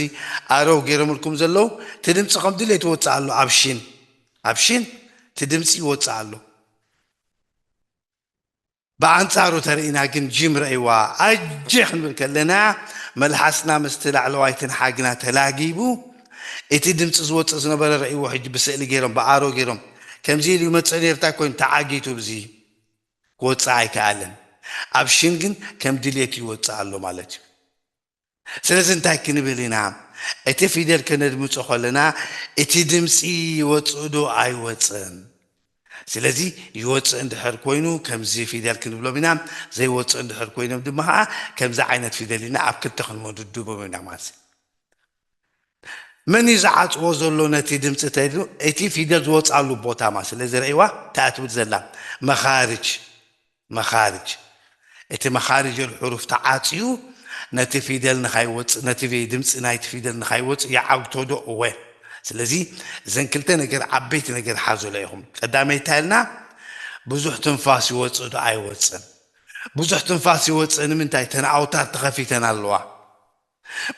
ኣረው ገይሮምልኩም ዘለዉ እቲ ድምፂ ከም ድሌት ይወፅእ ኣሎ። ኣብ ሽን ኣብ ሽን እቲ ድምፂ ይወፅእ ኣሎ። ብኣንፃሩ ተርእና ግን ጂም ረእይዋ ኣጀ ክንብል ከለና መልሓስና ምስቲ ላዕለዋይ ትንሓግና ተላጊቡ እቲ ድምፂ ዝወፅእ ዝነበረ ረእይዎ። ሕጂ ብስእሊ ገይሮም ብኣሮ ገይሮም ከምዚ ኢሉ ይመፅእ ነርታ ኮይኑ ተዓጊቱ ብዚ ክወፅእ ኣይከኣልን። ኣብ ሽን ግን ከም ድልየቱ ይወፅእ ኣሎ ማለት እዩ። ስለዚ እንታይ ክንብል ኢና? እቲ ፊደል ከነድምፆ ከለና እቲ ድምፂ ይወፅእ ዶ ኣይወፅእን? ስለዚ ይወፅእ እንድሕር ኮይኑ ከምዚ ፊደል ክንብሎም ኢና፣ ዘይወፅእ እንድሕር ኮይኖም ድማ ከዓ ከምዚ ዓይነት ፊደል ኢና ኣብ ክልተ ክንመድድቦም ኢና ማለት እዩ። መን እዩ ዝዓፅዎ ዘሎ ነቲ ድምፂ ተሉ እቲ ፊደል ዝወፅኣሉ ቦታ ማ ስለ ዝረእይዋ እንታይ ትብል ዘላ መኻርጅ መኻርጅ እቲ መኻርጅ ሕሩፍ ተዓፅዩ ነቲ ፊደል ንኻይወፅእ ነቲ ድምፂ ናይቲ ፊደል ንኻይወፅእ ይዓግቶ ዶ? እወ። ስለዚ እዘን ክልተ ነገር ዓበይቲ ነገር ሓዙላ ኢኹም። ቀዳመይታ ኢልና ብዙሕ ትንፋስ ይወፅእ ዶ ኣይወፅእን? ብዙሕ ትንፋስ ይወፅእ ንምንታይ? ተን ኣውታር ተኸፊተን ኣለዋ።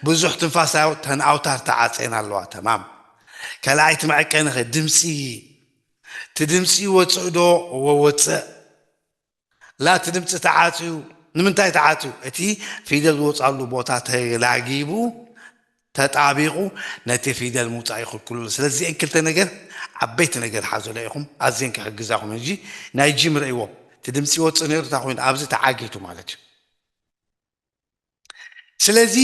ብዙሕ ትንፋስ ተን ኣውታር ተዓፅየን ኣለዋ። ተማም። ካልኣይቲ መዐቀኒ ኸ ድምፂ እቲ ድምፂ ይወፅእ ዶ? እወ ወፅእ። ላ እቲ ድምፂ ተዓፅዩ። ንምንታይ ተዓፅዩ? እቲ ፊደል ዝወፃሉ ቦታ ተላጊቡ ተጣቢቑ ነቲ ፊደል ምውፃእ ይኽልክሉ። ስለዚ እዚአን ክልተ ነገር ዓበይቲ ነገር ሓዘሎ ኢኹም። ኣዝየን ክሕግዛኹም እንጂ ናይ ጂም ረእይዎ እቲ ድምፂ ይወፅእ ነይሩ እንታይ ኮይኑ ኣብዚ ተዓጊቱ ማለት እዩ። ስለዚ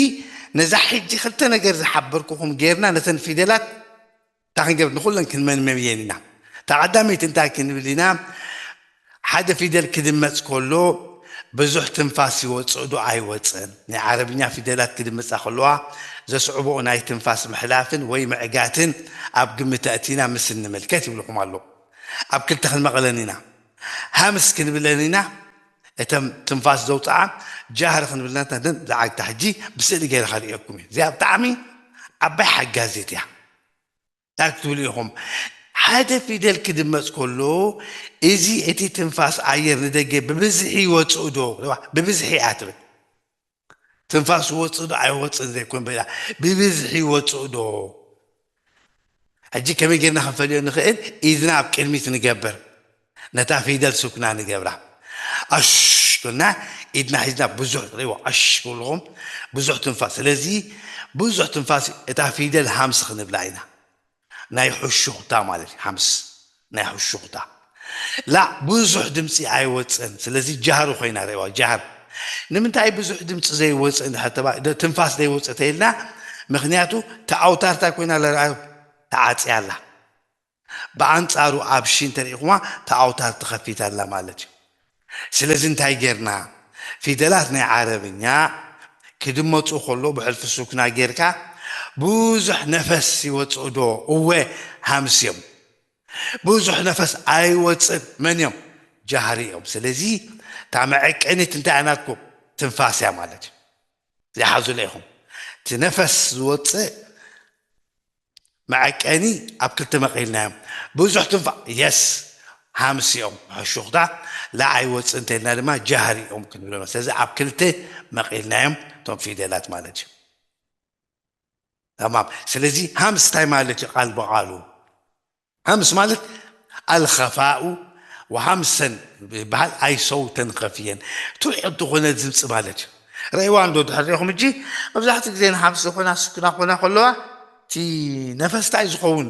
ነዛ ሕጂ ክልተ ነገር ዝሓበርኩኹም ጌርና ነተን ፊደላት እንታይ ክንገብር ንኩለን ክንመንመብየን ኢና። እታ ቀዳመይቲ እንታይ ክንብል ኢና? ሓደ ፊደል ክድመፅ ከሎ ብዙሕ ትንፋስ ይወፅእ ዶ ኣይወፅእን? ናይ ዓረብኛ ፊደላት ክድምፃ ከለዋ ዘስዕቦ ናይ ትንፋስ ምሕላፍን ወይ ምዕጋትን ኣብ ግምት ኣእቲና ምስ እንምልከት ይብልኹም ኣሎ። ኣብ ክልተ ክንመቐለን ኢና። ሃምስ ክንብለን ኢና። እተም ትንፋስ ዘውፅኣ ጃህር ክንብልና ተን ዝዓግታ ሕጂ ብስእሊ ገይረ ከርእየኩም እዩ። እዚኣ ብጣዕሚ ዓባይ ሓጋዚት እያ። እንታይ ክትብሉ ኢኹም? ሓደ ፊደል ክድመፅ ከሎ እዚ እቲ ትንፋስ ኣየር ንደገ ብብዝሒ ይወፅእ ዶ? ብብዝሒ እያ ትብል። ትንፋስ ይወፅእ ዶ ኣይወፅእን ዘይኮን በላ ብብዝሒ ይወፅእ ዶ? ሕጂ ከመይ ጌርና ክንፈልዮ ንኽእል? ኢድና ኣብ ቅድሚት ንገብር፣ ነታ ፊደል ስኩና ንገብራ። ኣሽ ክብልና ኢድና ሒዝና ብዙሕ ትሪእዎ ኣሽ ክብልኹም ብዙሕ ትንፋስ። ስለዚ ብዙሕ ትንፋስ እታ ፊደል ሃምስ ክንብላ ኢና። ናይ ሕሹኽታ ማለት እዩ። ሃምስ ናይ ሕሹኽታ ላ ብዙሕ ድምፂ ኣይወፅን። ስለዚ ጃህር ኮይና ረዋ ጃህር ንምንታይ ብዙሕ ድምፂ ዘይወፅእ እንድሕር ተባ- ደ- ትንፋስ ዘይወፅእ ተይልና ምክንያቱ ተኣውታርታ ኮይና ለርኣዩ ተዓፅያ ኣላ። ብኣንፃሩ ኣብ ሺ እንተሪኢኹማ ተኣውታር ተኸፊት ኣላ ማለት እዩ። ስለዚ እንታይ ጌርና ፊደላት ናይ ዓረብኛ ክድመፁ ከሎ ብሕልፊ ሱክና ጌርካ ብዙሕ ነፈስ ይወፅእ ዶ? እወ ሃምስ እዮም። ብዙሕ ነፈስ ኣይወፅን። መን እዮም? ጃህሪ እዮም። ስለዚ እታ መዐቀኒት እንታይ ናትኩም ትንፋስ እያ ማለት እዩ። ዝሓዙለ ኢኹም እቲ ነፈስ ዝወፅእ መዐቀኒ ኣብ ክልተ መቒልናዮም። ብዙሕ ትንፋ የስ ሃምስ እዮም ሕሹኽታ ላዓይ ወፅእ እንተልና ድማ ጃህሪ እዮም ክንብሎ። ስለዚ ኣብ ክልተ መቒልናዮም እቶም ፊደላት ማለት እዩ። ተማም። ስለዚ ሃምስ እንታይ ማለት እዩ? ቃል ብቓሉ ሃምስ ማለት ኣልኸፋኡ ወሃምሰን ይበሃል። ኣይ ሰውተን ኸፍየን ትውሕድ ዝኾነ ድምፂ ማለት እዩ። ረእይዋ እንዶ ድሕር ሪኹም እጂ መብዛሕትኡ ግዜ ንሃምስ ዝኾና ስኩና ኮና ከለዋ እቲ ነፈስታ እዩ ዝኸውን።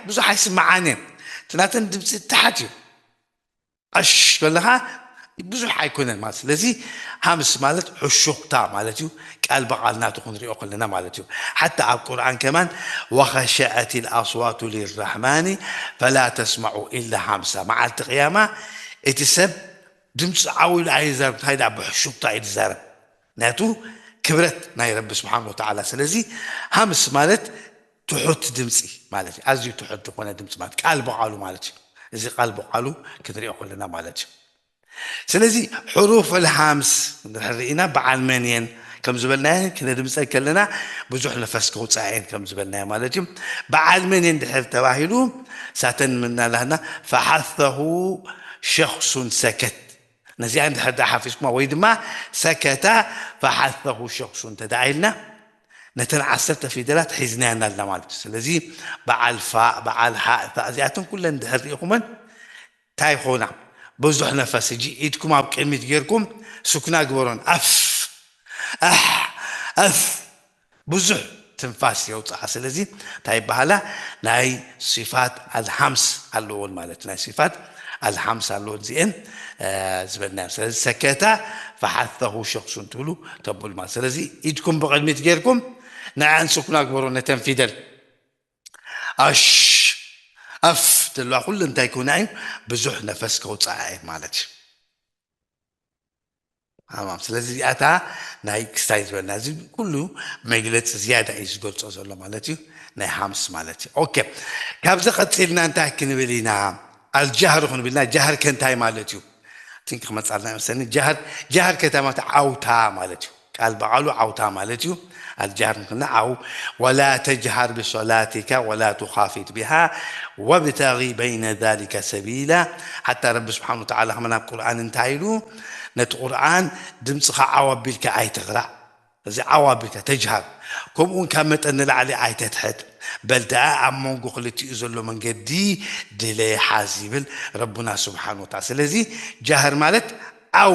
ብዙሕ ኣይስምዓን እየ። እቲ ናተን ድምፂ ታሓት እዩ። ኣሽ በለኻ ብዙሕ ኣይኮነን ማለት። ስለዚ ሃምስ ማለት ሕሹኽታ ማለት እዩ። ቃል ብቓል ናቱ ክንሪኦ ከለና ማለት እዩ። ሓታ ኣብ ቁርኣን ከማን ወኸሸዐት ኣስዋቱ ሊራሕማኒ ፈላ ተስማዑ ኢላ ሃምሳ። መዓልቲ ቅያማ እቲ ሰብ ድምፂ ዓው ኢሉ ኣይዛረብ፣ እንታይ ደኣ ብሕሹኽታ እዩ ዝዛረብ። ናቱ ክብረት ናይ ረቢ ስብሓን ወተዓላ። ስለዚ ሃምስ ማለት ትሑት ድምፂ ማለት እዩ። ኣዝዩ ትሑት ዝኾነ ድምፂ ማለት ቃል ብቓሉ ማለት እዩ። እዚ ቃል ብቓሉ ክንሪኦ ከለና ማለት እዩ። ስለዚ ሕሩፍ ኣልሃምስ እንድሕር ርኢና በዓል መን እየን ከም ዝበልናየን ክነድምፀ ከለና ብዙሕ ነፈስ ከውፅኣ እየን ከም ዝበልናዮ ማለት እዩ። በዓል መን እየን ድሕር ተባሂሉ ሳተን ምናላህና ፈሓተሁ ሸኽሱን ሰከት። ነዚኣ እንድሕር ዳ ሓፊዝኩማ ወይ ድማ ሰከታ ፈሓተሁ ሸኽሱ እንተ ደኣ ኢልና ነተን ዓሰርተ ፊደላት ሒዝናየን ኣለና ማለት እዩ። ስለዚ በዓል ፋእ፣ በዓል ሃእ፣ ታእ እዚኣተን ኩለን እንድሕር ርኢኹመን እንታይ ይኾና? ብዙሕ ነፈስ። እጂ ኢድኩም ኣብ ቅድሚት ጌርኩም ስኩና ግበሮን። ኣፍ፣ ኣሕ፣ ኣፍ። ብዙሕ ትንፋስ የውፅኣ። ስለዚ እንታይ ይበሃላ? ናይ ሲፋት ኣልሃምስ ኣለዎን ማለት ናይ ሲፋት ኣልሃምስ ኣለዎን እዚአን ዝበልናዮ። ስለዚ ሰከታ ፈሓተሁ ሸኽሱን ትብሉ ተብሉ ማለት። ስለዚ ኢድኩም ብቕድሚት ጌርኩም ንዕን ስኩና ግበሮ ነተን ፊደል ኣሽ ኣፍ ዘለዋ ኩሉ እንታይ ክውና እዩ? ብዙሕ ነፈስ ከውፅኣ እየን ማለት እዩ። ኣማም። ስለዚ እዚኣታ ናይ ክስታይ ዝበልና እዚ ኩሉ መግለፂ ዝያዳ እዩ ዝገልፆ ዘሎ ማለት እዩ። ናይ ሃምስ ማለት እዩ። ኦኬ፣ ካብዚ ቀፂልና እንታይ ክንብል ኢና? ኣልጃህር ክንብልና። ጃህር ከ እንታይ ማለት እዩ? ትንኪ ክመፃልና ይመስለኒ። ጃህር ጃህር ከተማት ዓውታ ማለት እዩ። ቃል በቃሉ ዓውታ ማለት እዩ። ኣልጃህር ንክና ዓው ወላ ተጅሃር ብሶላቲካ ወላ ቱኻፊት ቢሃ ወብተጊ በይነ ዛሊከ ሰቢላ። ሓታ ረቢ ስብሓን ወተዓላ ከመን ኣብ ቁርኣን እንታይ ኢሉ? ነቲ ቁርኣን ድምፅኻ ዓው ኣቢልካ ኣይትቕራእ። እዚ ዓው ኣቢልካ ተጅሃር። ከምኡ እውን ካብ መጠን ንላዕሊ ኣይተትሕት። በል ደኣ ኣብ መንጎ ክልቲኡ ዘሎ መንገዲ ድለ ሓዝ ይብል ረቡና ስብሓን ወተዓላ። ስለዚ ጃህር ማለት ዓው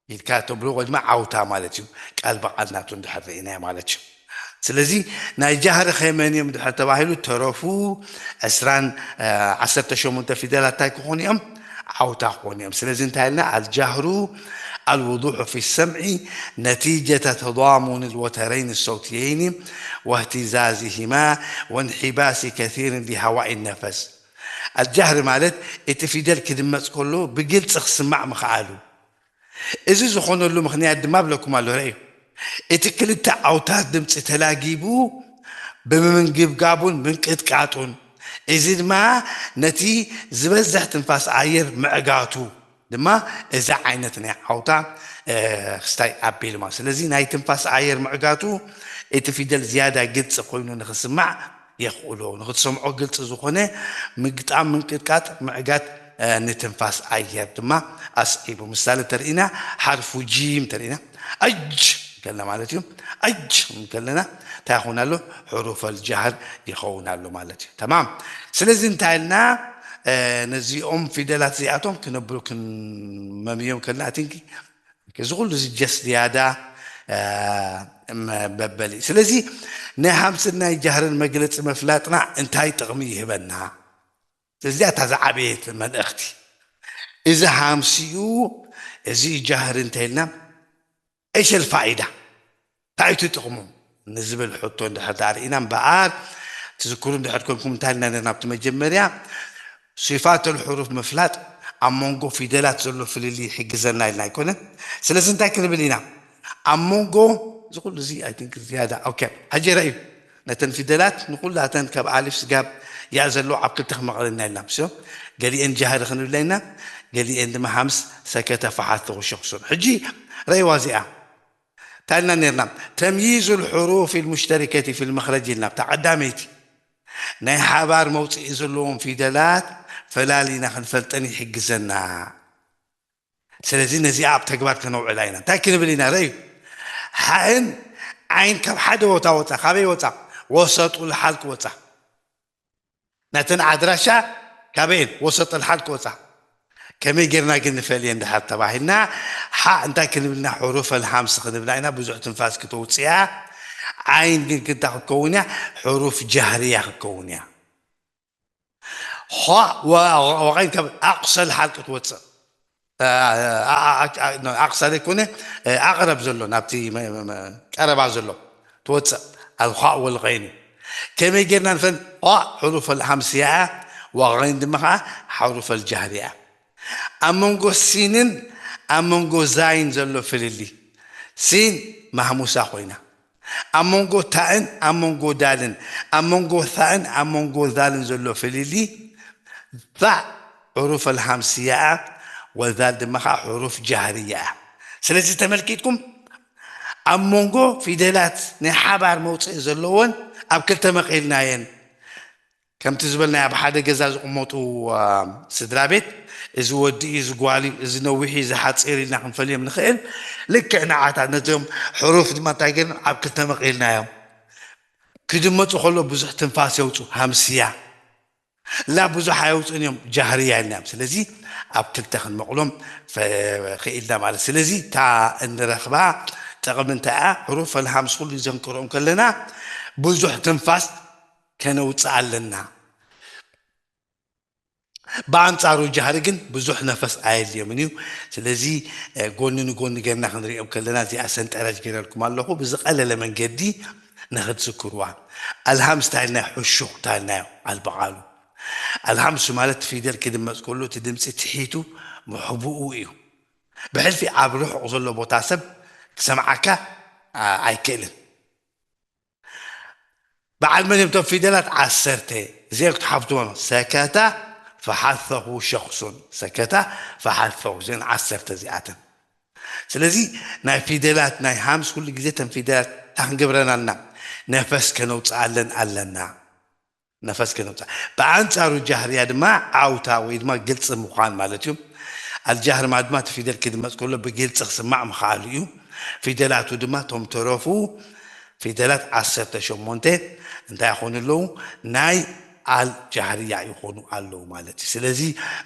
ኢልካ ተብሎ ወይ ድማ ዓውታ ማለት እዩ። ቃል ብቃል ናቱ እንድሕር ርኢናዮ ማለት እዩ። ስለዚ ናይ ጃህር ኸመን እዮም ድሕር ተባሂሉ ተረፉ ዕስራን ዓሰርተ ሸሞንተ ፊደላት እንታይ ክኾኑ እዮም? ዓውታ ክኾኑ እዮም። ስለዚ እንታይ ኢልና? ኣልጃህሩ ኣልውዱሑ ፊ ሰምዒ ነቲጀተ ተዳሙን ልወተረይን ሰውትየይን ወህትዛዝሂማ ወንሒባሲ ከሲርን ሊሃዋኢ ነፈስ። ኣልጃህር ማለት እቲ ፊደል ክድመፅ ከሎ ብግልፂ ክስማዕ ምኽኣሉ። እዚ ዝኾነሉ ምኽንያት ድማ ብለኩም ኣሎ። ረእዩ እቲ ክልተ ዓውታት ድምፂ ተላጊቡ ብምምንግብጋቡን ምንቅጥቃጡን፣ እዚ ድማ ነቲ ዝበዝሕ ትንፋስ ኣየር ምዕጋቱ ድማ እዚ ዓይነት ናይ ዓውታ ክስታይ ኣቢሉ ማለት። ስለዚ ናይ ትንፋስ ኣየር ምዕጋቱ እቲ ፊደል ዝያዳ ግልፂ ኮይኑ ንክስማዕ የኽእሎ። ንክትሰምዖ ግልፂ ዝኾነ ምግጣም፣ ምንቅጥቃጥ፣ ምዕጋት ንትንፋስ ኣየር ድማ ኣስዒቡ። ምሳሌ ተርኢና ሓርፉ ጂም ተርኢና ኣጅ ከልና ማለት እዩ። ኣጅ ከለና እንታይ ይኸውን ኣሎ? ሕሩፈል ጃህር ይኸውን ኣሎ ማለት እዩ። ተማም። ስለዚ እንታይ ኢልና ነዚኦም ፊደላት እዚኣቶም ክነብሩ ክንመምዮም ከልና ኣቲንኪ እዚ ኩሉ እዚ ጀስ ዝያዳ መበሊ። ስለዚ ናይ ሃምስን ናይ ጃህርን መግለፂ መፍላጥና እንታይ ጥቕሚ ይህበና? እዚኣ እታ ዝዓበየት መልእኽቲ። እዚ ሃምሲኡ እዚ ጃህር እንተኢልና እሸል ፋይዳ እንታይ እቲ ጥቕሙ ንዝብል ሕቶ እንድሕር ዳርኢና እምበኣር ትዝክሩ እንድሕር ኮንኩም እንታይ ኢልና ነርና ኣብቲ መጀመርያ ሲፋት ልሕሩፍ ምፍላጥ ኣብ መንጎ ፊደላት ዘሎ ፍልልይ ይሕግዘና ኢልና ኣይኮነን። ስለዚ እንታይ ክንብል ኢና? ኣብ መንጎ እዚ ኩሉ እዚ ኣይ ቲንክ ዝያዳ ኦኬ ሕጂ ረእዩ ነተን ፊደላት ንኩላተን ካብ ኣሊፍ ስጋብ ያ ዘለዎ ኣብ ክልተ ክመቐልና ኢልና ምስዮ ገሊኤን ጃህሪ ክንብላ ኢና ገሊኤን ድማ ሃምስ ሰከተ ፈሓት ተወሸኽሱን። ሕጂ ረእይዋ እዚኣ እንታይ ኢልና ነርና? ተምይዙ ልሕሩፍ ልሙሽተሪከቲ ፊ ልመኽረጅ ኢልና ኣብታ ቀዳመይቲ ናይ ሓባር መውፅኢ ዘለዎም ፊደላት ፈላሊና ክንፈልጠን ይሕግዘና። ስለዚ ነዚኣ ኣብ ተግባር ከነውዕላ ኢና። እንታይ ክንብል ኢና? ረእዩ ሓእን ዓይን ካብ ሓደ ቦታ ወፃ። ካበይ ወፃ? ወሰጡ ልሓልቅ ወፃ። ናተን ኣድራሻ ካበየን? ወሰጥ ልሓልቅ ወፃ። ከመይ ጌርና ግን ንፈልየን ድሓር ተባሂልና ሓ እንታይ ክንብልና? ሕሩፍ ኣልሃምስ ክንብላ ኢና። ብዙሕ ትንፋስ ክተውፅያ። ዓይን ግን ክንታ ክትከውን እያ? ሕሩፍ ጃህርያ ክትከውን እያ። ኸ ወቐይን ካብ ኣቕሰል ሓልቂ ትወፅእ። ኣቕሳ ዘይኮነ ኣቕረብ ዘሎ ናብቲ ቀረባ ዘሎ ትወፅእ። ኣልኳእ ወልቀይን እዩ። ከመይ ጌርና ንፈን? ኳእ ሕሩፍ ኣልሃምስያ እያ። ወቐይን ድማ ከዓ ሕሩፍ ኣልጃህር እያ። ኣብ መንጎ ሲንን ኣብ መንጎ ዛይን ዘሎ ፍልሊ፣ ሲን ማህሙሳ ኮይና፣ ኣብ መንጎ ታእን ኣብ መንጎ ዳልን፣ ኣብ መንጎ ታእን ኣብ መንጎ ዛልን ዘሎ ፍልሊ፣ ዛ ሕሩፍ ኣልሃምስያ እያ፣ ወዛል ድማ ከዓ ሕሩፍ ጃህርያ እያ። ስለዚ ተመልኪትኩም ኣብ መንጎ ፊደላት ናይ ሓባር መውፅኢ ዘለዎን ኣብ ክልተ መቒልናየን። ከምቲ ዝበልናዮ ኣብ ሓደ ገዛ ዝቕመጡ ስድራ ቤት፣ እዚ ወዲ እዩ፣ እዚ ጓል እዩ፣ እዚ ነዊሕ እዩ፣ እዚ ሓፂር ኢልና ክንፈልዮም ንኽእል። ልክዕ ንዓታት ነዚኦም ሕሩፍ ድማ እንታይ ገይርና ኣብ ክልተ መቒልናዮም። ክድመፁ ከሎ ብዙሕ ትንፋስ የውፁ። ሃምስያ ላ ብዙሕ ኣየውፅን እዮም፣ ጃህርያ ኢልና እዮም። ስለዚ ኣብ ክልተ ክንመቕሎም ክኢልና ማለት። ስለዚ እታ እንረኽባ ጥቕሚ እንታይ እያ? ሕሩፍ ኣልሃምስ ኩሉ ግዜ ክንቅርኦም ከለና ብዙሕ ትንፋስ ከነውፅእ ኣለና። ብኣንጻሩ ጃህሪ ግን ብዙሕ ነፈስ ኣየድልዮምን እዩ። ስለዚ ጎኒ ንጎኒ ጌርና ክንሪኦም ከለና እዚኣ ሰንጠረጅ ጌረልኩም ኣለኹ። ብዝቐለለ መንገዲ ንኽትዝክርዋ። ኣልሃምስ እንታይ ኢልና? ሕሹኽ እንታይ ኢልናዮ? ኣልበቓሉ። ኣልሃምሱ ማለት ፊደል ክድመፅ ከሎ እቲ ድምፂ ትሒቱ ምሕቡኡ እዩ። ብሕልፊ ኣብ ርሑቕ ዘሎ ቦታ ሰብ ክሰምዓካ ኣይክእልን። በዓል መን እዮም እቶም ፊደላት? ዓሰርተ። እዚኦም ክትሓፍትዎ ነው። ሰከታ ፈሓሰኹ ሸኽሱን። ሰከታ ፈሓሰኹ። እዚአን ዓሰርተ እዚኣተን። ስለዚ ናይ ፊደላት ናይ ሃምስ ኩሉ ግዜ ተን ፊደላት እንታይ ክንገብረን ኣለና? ነፈስ ከነውፅኣለን ኣለና። ነፈስ ከነውፅኣ። ብኣንፃሩ ጃህርያ ድማ ዓውታ ወይ ድማ ግልፂ ምዃን ማለት እዩ። ኣልጃህር ማለት ድማ እቲ ፊደል ክድመፅ ከሎ ብግልፂ ክስማዕ ምኽኣሉ እዩ። ፊደላቱ ድማ እቶም ተረፉ ፊደላት ዓሰርተ ሸሞንተ እንታይ ይኾኑ ኣለዉ? ናይ ኣል ጃህርያ ይኾኑ ኣለዉ ማለት እዩ። ስለዚ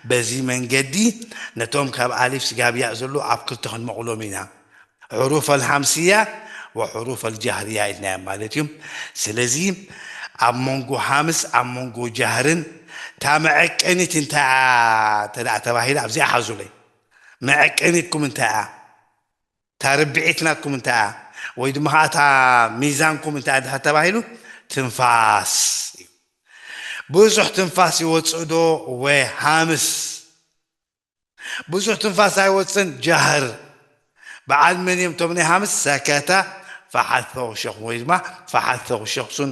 በዚ መንገዲ ነቶም ካብ ኣሊፍ ስጋብ ያእ ዘለዉ ኣብ ክልተ ክንመቕሎም ኢና። ሕሩፍ ኣልሃምስያ ወሕሩፍ ኣልጃህርያ ኢልናዮም ማለት እዩ። ስለዚ ኣብ መንጎ ሃምስ ኣብ መንጎ ጃህርን እታ መዐቀኒት እንታይ እያ ተባሂላ ኣብዚኣ ሓዙለይ። መዐቀኒትኩም እንታይ እያ? እታ ርብዒት ናትኩም እንታይ እያ? ወይ ድማ ከዓ እታ ሚዛንኩም እንታይ እያ ድሕር ተባሂሉ? ትንፋስ እዩ። ብዙሕ ትንፋስ ይወፅእ ዶ ወይ ሃምስ? ብዙሕ ትንፋስ ኣይወፅን። ጃህር በዓል መን እዮም እቶም ናይ ሃምስ? ሰከተ ፈሓተኹ ሸኹ ወይ ድማ ፈሓተኹ ሸኽሱን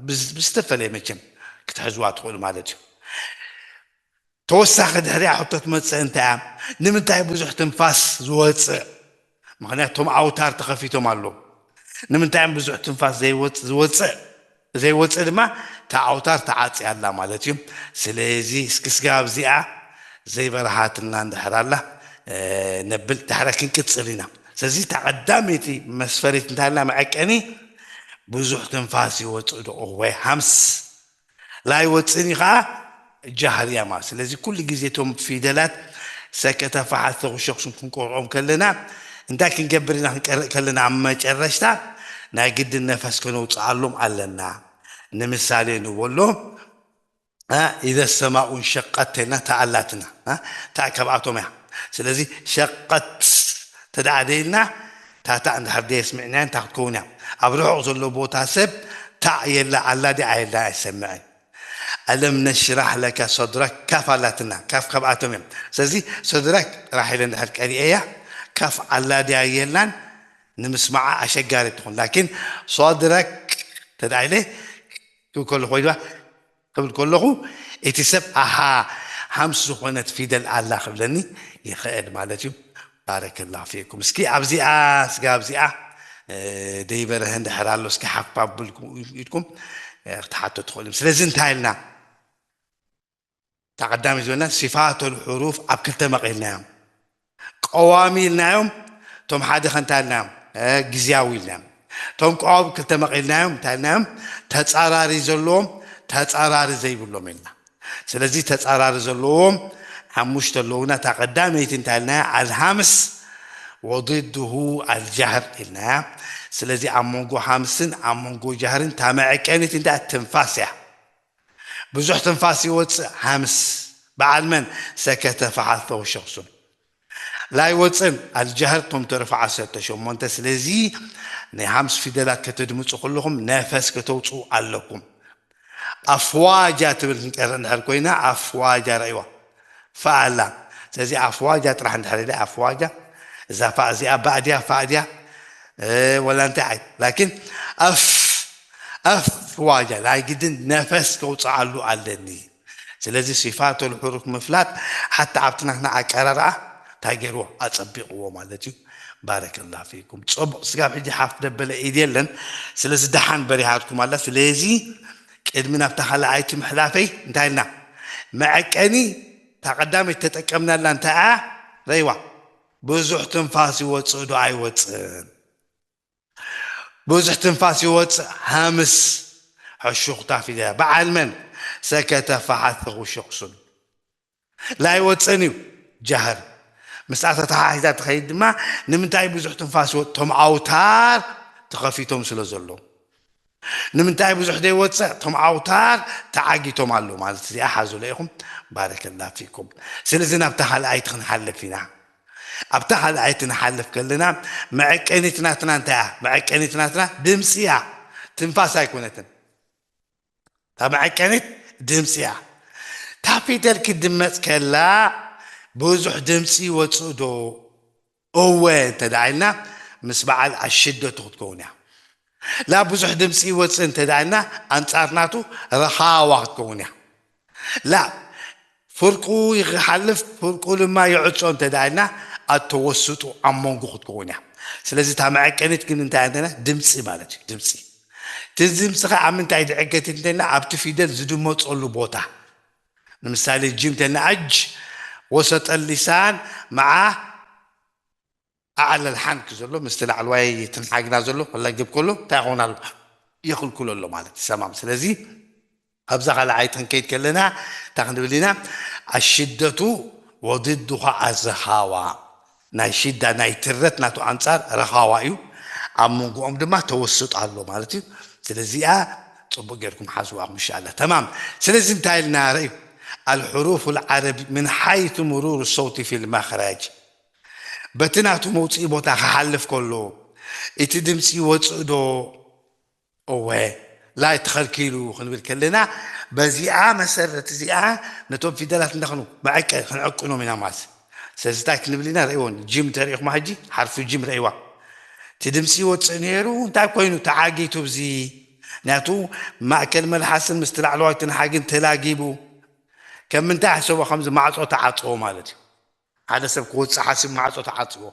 ብዝተፈለየ መቸም ክትሕዝዋ ትኽእሉ ማለት እዩ። ተወሳኺ ድሕሪኣ ሕቶ ትመፅእ እንታይ እያ? ንምንታይ ብዙሕ ትንፋስ ዝወፅእ? ምኽንያቱ እቶም ኣውታር ተኸፊቶም ኣለዉ። ንምንታይ እዮም ብዙሕ ትንፋስ ዘይወፅእ? ዝወፅእ ዘይወፅእ ድማ እታ ኣውታር ተዓፅያ ኣላ ማለት እዩ። ስለዚ እስኪ ስጋብ እዚኣ ዘይበረሃትና እንድሕር ኣላ ነብል ድሕረ ክንቅፅል ኢና። ስለዚ እታ ቀዳመይቲ መስፈሪት እንታይ ኣላ መዐቀኒ ብዙሕ ትንፋስ ይወፅእ ዶ ወይ ሃምስ ላይወፅእን እዩ ከዓ ጃህርያ ማለት። ስለዚ ኩሉ ግዜ እቶም ፊደላት ሰከተ ፈሓት ተኹሸኽሱን ክንቆርኦም ከለና እንታይ ክንገብር ኢና? ክንቀርእ ከለና ኣብ መጨረሽታ ናይ ግድን ነፈስ ከነውፅኣሎም ኣለና። ንምሳሌ ንበሎ ኢዘ ሰማኡ እንሸቀት ተልና ተኣላትና ተኣ ካብኣቶም እያ። ስለዚ ሸቀት ተደኣ ደይልና ታታ እንድሕር ደየስምዕናያ እንታይ ክትከውን እያ? ኣብ ርሑቕ ዘሎ ቦታ ሰብ ታእ የላ ኣላ ዲ ኣየላ ኣይሰምዕን። ኣለም ነሽራሕ ለከ ሰድረክ ካፍ ኣላትና ካፍ ካብኣቶም እዮም። ስለዚ ሰድረክ ጥራሕ ኢለ እንድሕር ቀሪኤያ ካፍ ኣላ ድያ የላን ንምስማዓ ኣሸጋሪ ትኹን ላኪን ሰድረክ ተዳ ኢለ ክብል ከለኹ ወይ ድማ ክብል ከለኹ እቲ ሰብ ኣሃ ሃምስ ዝኾነት ፊደል ኣላ ክብለኒ ይኽእል ማለት እዩ። ባረከላ ፊኩም። እስኪ ኣብዚኣ ስጋ ኣብዚኣ ደይበረሀ እንድሕር ኣሎ እስኪ ሓፋ ብልኩም ኢድኩም ክትሓቶ ትኽእሉ። ስለዚ እንታይ ኢልና እታ ቀዳሚ ዝበልና ሲፋተል ሕሩፍ ኣብ ክልተ መቒልናዮም። ቀዋሚ ኢልናዮም እቶም ሓደ ከንታ ኢልናዮም ግዝያዊ ኢልናዮም። እቶም ቆብ ክልተ መቒልናዮም እንታይ ኢልናዮም? ተጻራሪ ዘለዎም፣ ተጻራሪ ዘይብሎም ኢልና። ስለዚ ተጻራሪ ዘለዎም ሓሙሽተ ኣለዉና። እታ ቀዳመይቲ እንታይ ኢልናያ? ኣልሃምስ ወድድሁ ኣልጃህር ኢልናያ። ስለዚ ኣብ መንጎ ሃምስን ኣብ መንጎ ጃህርን እታ መዐቀኒት እንታይ ትንፋስ እያ። ብዙሕ ትንፋስ ይወፅእ። ሃምስ በዓል መን? ሰከተ ፈሓተው ሸኽሱን ላይወፅን ኣልጃህር ቶም ተርፈ ዓሰርተ ሸሞንተ። ስለዚ ናይ ሃምስ ፊደላት ከተድምፁ ከለኹም ነፈስ ከተውፅኡ ኣለኩም። ኣፍዋጃ ትብል ክንቀርእ እንድሕር ኮይና ኣፍዋጃ ረእይዋ ፈኣላ። ስለዚ ኣፍዋጃ ጥራሕ እንድሕር ኢለ ኣፍዋጃ እዛ ፋእ እዚኣ ባእድያ ፋእድያ ወላ እንታይ ዓይነት ላኪን ኣፍ ኣፍዋጃ ናይ ግድን ነፈስ ከውፅኣሉ ኣለኒ። ስለዚ ሲፋተል ሕሩፍ ምፍላጥ ሓታ ኣብቲ ናትና ኣቀራርኣ እንታይ ገይርዎ ኣፀቢቕዎ ማለት እዩ። ባረከላ ፊኩም። ፅቡቕ ስጋብ ሕጂ ሓፍ ደበለ ኢድ የለን። ስለዚ ደሓን በሪሃትኩም ኣላ። ስለዚ ቅድሚ ናብታ ካልኣይቲ ምሕላፈይ እንታይ ኢልና መዐቀኒ እታ ቀዳመይቲ ተጠቀምናላ እንታይ እያ ረይዋ ብዙሕ ትንፋስ ይወፅእ ዶ ኣይወፅእን? ብዙሕ ትንፋስ ይወፅእ ሃምስ ሕሹኽታ ፊደላ በዓል መን ሰከተ ፈሓትኹ ሸኽሱን ላይወፅእን እዩ ጃህር ምስኣ ተተሓሒዛ ትኸይድ ድማ ንምንታይ ብዙሕ ትንፋስ ይወፅእ ቶም ኣውታር ተኸፊቶም ስለ ዘለዉ ንምንታይ ብዙሕ ዘይወፅእ ቶም ኣውታር ተዓጊቶም ኣለዉ ማለት እዚኣ ሓዙለ ኢኹም ባረከላ ፊኩም ስለዚ ናብታ ካልኣይቲ ክንሓልፍ ኢና ኣብታ ካልኣይቲ ንሓልፍ ከለና መዐቀኒት ናትና እንታይ እያ መዐቀኒት ናትና ድምፂ እያ ትንፋስ ኣይኮነትን እታ መዐቀኒት ድምፂ እያ እታ ፊደል ክትድመፅ ከላ ብዙሕ ድምፂ ይወፅእ ዶ እወ እንተ ደኣ ኢልና ምስ በዓል ኣሽደቱ ክትከውን እያ ላ ብዙሕ ድምፂ ይወፅእ እንተ ደኣ ኢልና ኣንፃር ናቱ ረኻዋ ክትከውን እያ ላ ፍርቁ ይሓልፍ ፍርቁ ድማ ይዕፆ እንተ ደኣ ኢልና ኣተወስጡ ኣብ መንጎ ክትከውን እያ ስለዚ እታ መዐቀኒት ግን እንታይ እንተና ድምፂ ማለት እዩ ድምፂ እቲ ድምፂ ኸ ኣብ ምንታይ ዝዕገት እንተና ኣብቲ ፊደል ዝድመፀሉ ቦታ ንምሳሌ ጅም ተና ኣጅ ወሰጠ ሊሳን መዓ ኣዕለል ሓንክ ዘሎ ምስቲ ላዕለዋይ ትንሓግና ዘሎ ክለግብ ከሎ እንታይ ይኸውን ኣሎ ይኽልክሎ ኣሎ ማለት እዩ ሰማም ስለዚ ኣብዛ ካልኣይ ክንከይድ ከለና እንታይ ክንብል ኢና ኣሽደቱ ወድድኻ ኣዘኻዋ ናይ ሽዳ ናይ ትረት ናቱ ኣንጻር ረኻዋ እዩ ኣብ መንጎኦም ድማ ተወስጥ ኣሎ ማለት እዩ ስለዚኣ ጽቡቅ ጌርኩም ሓዝዋ ኢንሻኣላ ተማም ስለዚ እንታይ ኢልና ርእ الحروف العربي من حيث مرور الصوت في المخرج በቲ ናቱ መውፅኢ ቦታ ክሓልፍ ከሎ እቲ ድምፂ ይወፅእ ዶ እወ ላይ ተኸልኪሉ ክንብል ከለና በዚኣ መሰረት እዚኣ ነቶም ፊደላት እንዳኸኑ መዐቀ ክንዕቅኖም ኢና ማለት ስለዚ እንታይ ክንብል ኢና ርእይዎን ጅም ተሪእኹማ ሕጂ ሓርፊ ጅም ረእይዋ እቲ ድምፂ ይወፅእ ነይሩ እንታይ ኮይኑ ተዓጊቱ ብዚ ምክንያቱ ማእከል መልሓስን ምስቲ ላዕለዋይ ትንሓግን ተላጊቡ ከም ምንታይ ሕሰቦ ከምዚ ማዕፆ ተዓፅዎ ማለት እዩ ሓደ ሰብ ክወፅእ ሓሲብ ማዕፆ ተዓፅዎ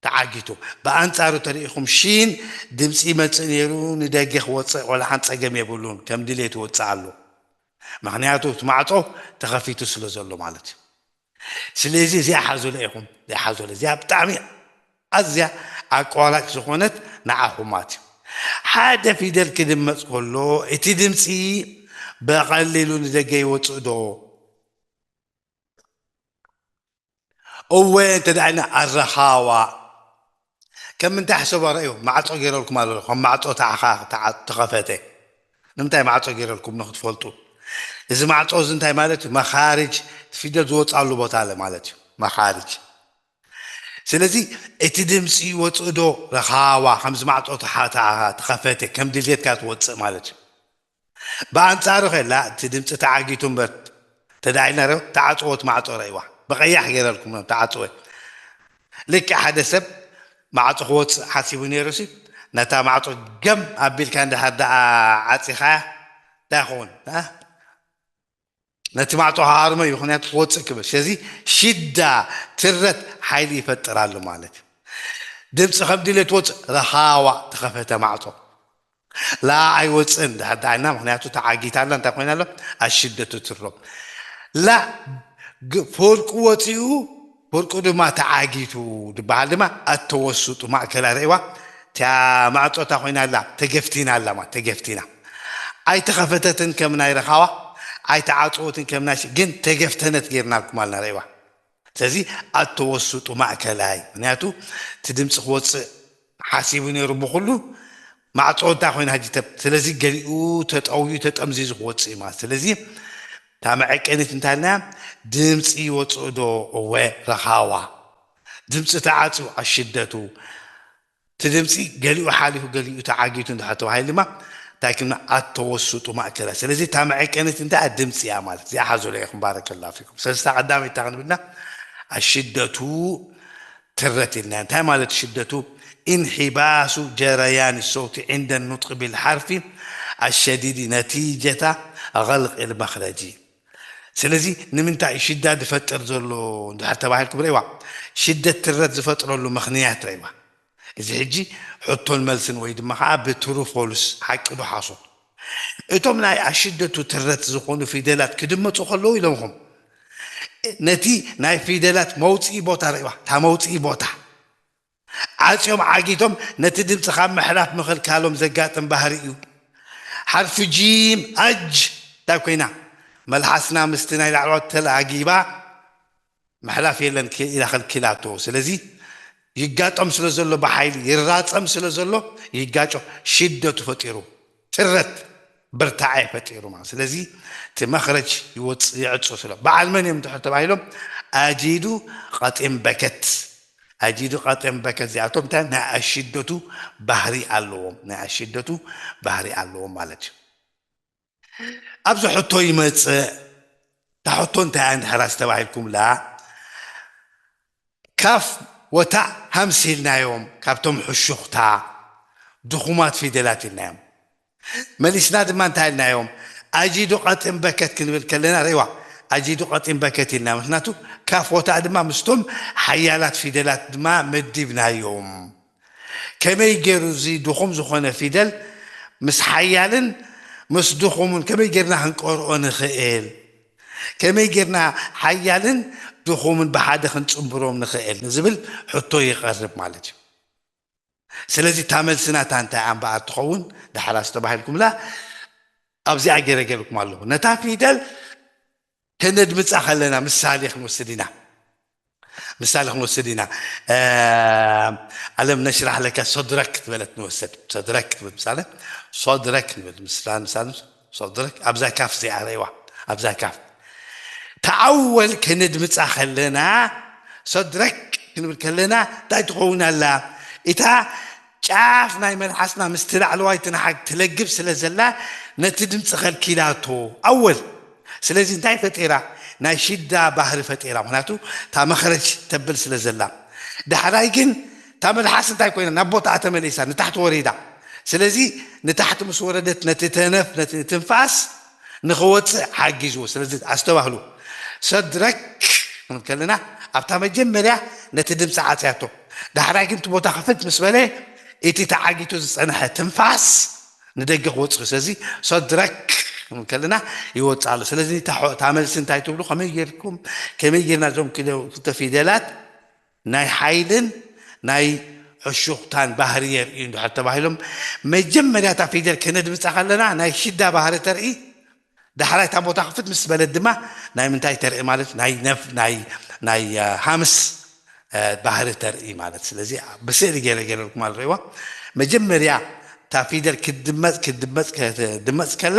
ተዓጊቱ ብኣንፃሩ ተሪኢኹም ሺን ድምፂ ይመፅእ ነይሩ ንደገ ክወፅእ ቆልሓን ፀገም የብሉን ከም ድሌት ይወፅእ ኣሎ ምክንያቱ እቲ ማዕፆ ተኸፊቱ ስለ ዘሎ ማለት እዩ ስለዚ እዚኣ ሓዙለ ኢኹም እዚኣ ሓዙለ እዚኣ ብጣዕሚ ኣዝያ ኣቋራጭ ዝኾነት ንዓኹማት እዩ ሓደ ፊደል ክድመፅ ከሎ እቲ ድምፂ ብቐሊሉ ንደገ ይወፅእ ዶ እወ እንተ ደኣ ኢልና ኣረኻዋ ከም ምንታይ ሕሰቦ ረእዩ ማዕጾ ገይረልኩም ኣሎ ከም ማዕጾ ተኸፈተ ንምንታይ ማዕጾ ገይረልኩም ንክትፈልጡ እዚ ማዕጾ እዚ እንታይ ማለት እዩ መኻርጅ ፊደል ዝወፅኣሉ ቦታ ኣለ ማለት እዩ መኻርጅ ስለዚ እቲ ድምፂ ይወፅእ ዶ ረኻዋ ከምዚ ማዕፆ ተኸፈተ ከም ድልየትካ ትወፅእ ማለት እዩ ብኣንፃሩ ከላ እቲ ድምፂ ተዓጊቱ እምበር ተዳኢልና ረ ተዓፅወት ማዕፆ ረእይዋ ብቀያሕ ገይረልኩም ተዓፅወ ልክዕ ሓደ ሰብ ማዕፆ ክወፅእ ሓሲቡ ነይሩ ሲ ነታ ማዕፆ ገም ኣቢልካ እንድሓር ደኣ ዓፂኻያ እንታይ ይኸውን ነቲ ማዕጾ ሃርሞ እዩ ምክንያቱ ክወፅእ ክብል ስለዚ ሽዳ ትረት ሓይሊ ይፈጥር ኣሎ ማለት እዩ ድምፂ ከም ድሌት ወፅእ ረኻዋ ተኸፈተ ማዕጾ ላ ኣይወፅእን ድሕር ደኣ ኢልና ምክንያቱ ተዓጊታ ኣላ እንታይ ኮይና ኣሎ ኣሽደቱ ትሮ ላ ግ- ፍርቁ ወፂኡ ፍርቁ ድማ ተዓጊቱ ዝበሃል ድማ ኣተወስጡ ማእከላ ርእዋ እታ ማዕጾ እታ ኮይና ኣላ፣ ተገፍቲና ኣላ ማለት፣ ተገፍቲና። ኣይተኸፈተትን ከም ናይ ረኻዋ፣ ኣይተዓጽወትን ከም ናይ ሽ-፣ ግን ተገፍተነት ጌርናልኩም ኣልና፣ ርእይዋ። ስለዚ ኣተወስጡ ማእከላይ፣ ምኽንያቱ እቲ ድምፂ ክወፅእ ሓሲቡ ነይሩ ብኹሉ፣ ማዕጾ እንታይ ኮይና ሕጂ ተብ-፣ ስለዚ ገሊኡ ተጠውዩ ተጠምዚዙ ክወፅእ እዩ ማለት። ስለዚ እታ መዐቀኒት እንታይ ኢልና? ድምፂ ይወፅእ ዶ? እወ፣ ረኻዋ። ድምፂ ተዓፅዩ ኣሽደቱ። እቲ ድምፂ ገሊኡ ሓሊፉ ገሊኡ ተዓጊቱ እንድሕር ተባሂሉ ድማ እንታይ ክልና? ኣተወስጡ ማእከላት። ስለዚ እታ መዐቀኒት እንታይ እያ? ድምፂ እያ ማለት። እዚኣ ሓዙለ ኢኹም፣ ባረከላ ፊኩም። ሰለስተ ቀዳመይቲ ክንብልና ኣሽደቱ ትረት ኢልና። እንታይ ማለት ሽደቱ? ኢንሒባሱ ጀረያን ሰውቲ ዕንደ ኑጥቅ ቢልሓርፊ ኣሸዲዲ ነቲጀታ ገልቅ ልመኽረጂ። ስለዚ ንምንታይ ሽዳ ዝፈጥር ዘሎ እንድሕር ተባሂልኩም ረይዋ፣ ሽደት ትረት ዝፈጥረሉ ምኽንያት ረይዋ። እዚ ሕጂ ሕቶን መልስን ወይ ድማ ከዓ ብትሩ ፎልስ፣ ሓቂ ዶ ሓሶት። እቶም ናይ ኣሽደቱ ትረት ዝኾኑ ፊደላት ክድመፁ ከለዉ ኢሎምኹም ነቲ ናይ ፊደላት መውፅኢ ቦታ ረይዋ፣ እታ መውፅኢ ቦታ ዓፅዮም ዓጊቶም ነቲ ድምፂ ካብ ምሕላፍ ምኽልካሎም ዘጋጥም ባህሪ እዩ። ሓርፊ ጂም ኣጅ እንታይ ኮይና? መልሓስና ምስቲ ናይ ላዕለዋይ ተላጊባ ምሕላፍ የለን ክ-፣ ኢላ ከልኪላቶ። ስለዚ ይጋጠም ስለ ዘሎ ብሓይሊ ይራፀም ስለ ዘሎ ይጋጮ ሽደቱ ፈጢሩ ትረት ብርታዐ ፈጢሩ ማለት። ስለዚ እቲ መኽረጅ ይወፅ-፣ ይዕፁ ስለ በዓል መን እዮም እንድሕር ተባሂሎም ኣጂዱ ቀጢን በከት፣ ኣጂዱ ቀጢን በከት እዚኣቶም እንታይ ናይ ኣሽደቱ ባህሪ ኣለዎም፣ ናይ ኣሽደቱ ባህሪ ኣለዎም ማለት እዩ። ኣብዚ ሕቶ ይመፅእ። እታ ሕቶ እንታይ እያ እንድሕር ኣስተባሂልኩምላ? ካፍ ወታእ ሃምስ ኢልናዮም፣ ካብቶም ሕሹኽታ ድኹማት ፊደላት ኢልናዮም። መሊስና ድማ እንታይ ኢልናዮም? ኣጂዱ ቀጢን በከት ክንብል ከለና፣ ርእይዋ፣ ኣጂዱ ቀጢን በከት ኢልና። ምኽንያቱ ካፍ ወታእ ድማ ምስቶም ሓያላት ፊደላት ድማ መዲብናዮም። ከመይ ገይሩ እዚ ድኹም ዝኾነ ፊደል ምስ ሓያልን ምስ ድኹምን ከመይ ጌርና ክንቀርኦ ንኽእል? ከመይ ጌርና ሓያልን ድኹምን ብሓደ ክንጽንብሮም ንኽእል? ንዝብል ሕቶ ይቐርብ ማለት እዩ። ስለዚ እታ መልሲ ናታ እንታይ እያ እምበኣር ትኸውን? ዳሕራስ ተባሂልኩምላ ኣብዚኣ ገይረ ገይርኩም ኣለኹ። ነታ ፊደል ከነድምጻ ከለና ምሳሌ ክንወስድ ኢና። ምሳሌ ክንወስድ ኢና። እ፣ ኣለም ነሽራሕ ለከ ሶድረክ ትበለት ንወስድ። ሶድረክ ትብል ምሳሌ። ሶድረክ ንብል ምሳሌ፣ ምሳሌ ሶድረክ ኣብዛ ካፍ እዚኣ ረይዋ። ኣብዛ ካፍ ተኣወል ከነድምጻ ከለና ሶድረክ ክንብል ከለና እንታይ ትኸውን ኣላ? እታ ጫፍ ናይ መልሓስና ምስቲ ላዕለዋይ ትንሓግ ትለግብ ስለ ዘላ ነቲ ድምፂ ከልኪላቶ። ኣወል ስለዚ እንታይ ፈጢራ? ናይ ሽዳ ባህሪ ፈጢራ። ምኽንያቱ እታ መኽረጅ ተብል ስለ ዘላ። ዳሕራይ ግን እታ መልሓስ እንታይ ኮይና? ናብ ቦታኣ ተመሊሳ፣ ንታሕቲ ወሪዳ። ስለዚ ንታሕቲ ምስ ወረደት ነቲ ተነፍ-፣ ነቲ ትንፋስ ንኽወፅእ ሓጊዝዎ። ስለዚ ኣስተባህሉ። ሰድረክ ክንብል ከለና ኣብታ መጀመርያ ነቲ ድምፂ ዓፅያቶ። ዳሕራይ ግን እቲ ቦታ ክፍት ምስ በለ እቲ ተዓጊቱ ዝፀንሐ ትንፋስ ንደገ ክወፅእ። ስለዚ ሰድረክ ክንብል ከለና ይወፅእ ኣሎ። ስለዚ እታ ሖ-፣ እታ መልሲ እንታይ ትብሉ? ከመይ ጌርኩም፣ ከመይ ጌርና እዞም ክልተ ፊደላት ናይ ሓይልን ናይ ሕሹኽታን ባህሪ የርእዩ እንድሕር ተባሂሎም፣ መጀመርያ እታ ፊደል ከነድምፃ ከለና ናይ ሽዳ ባህሪ ተርኢ፣ ዳሕራይ እታ ቦታ ክፍት ምስ በለት ድማ ናይ ምንታይ ተርኢ ማለት ናይ ነፍ-፣ ናይ፣ ናይ፣ አ፣ ሃምስ፣ አ፣ ባህሪ ተርኢ ማለት። ስለዚ ብስእሊ ገይረ ገይረልኩም ኣልርእዋ። መጀመርያ እታ ፊደል ክትድመፅ፣ ክትድመፅ፣ ክትድመፅ ከላ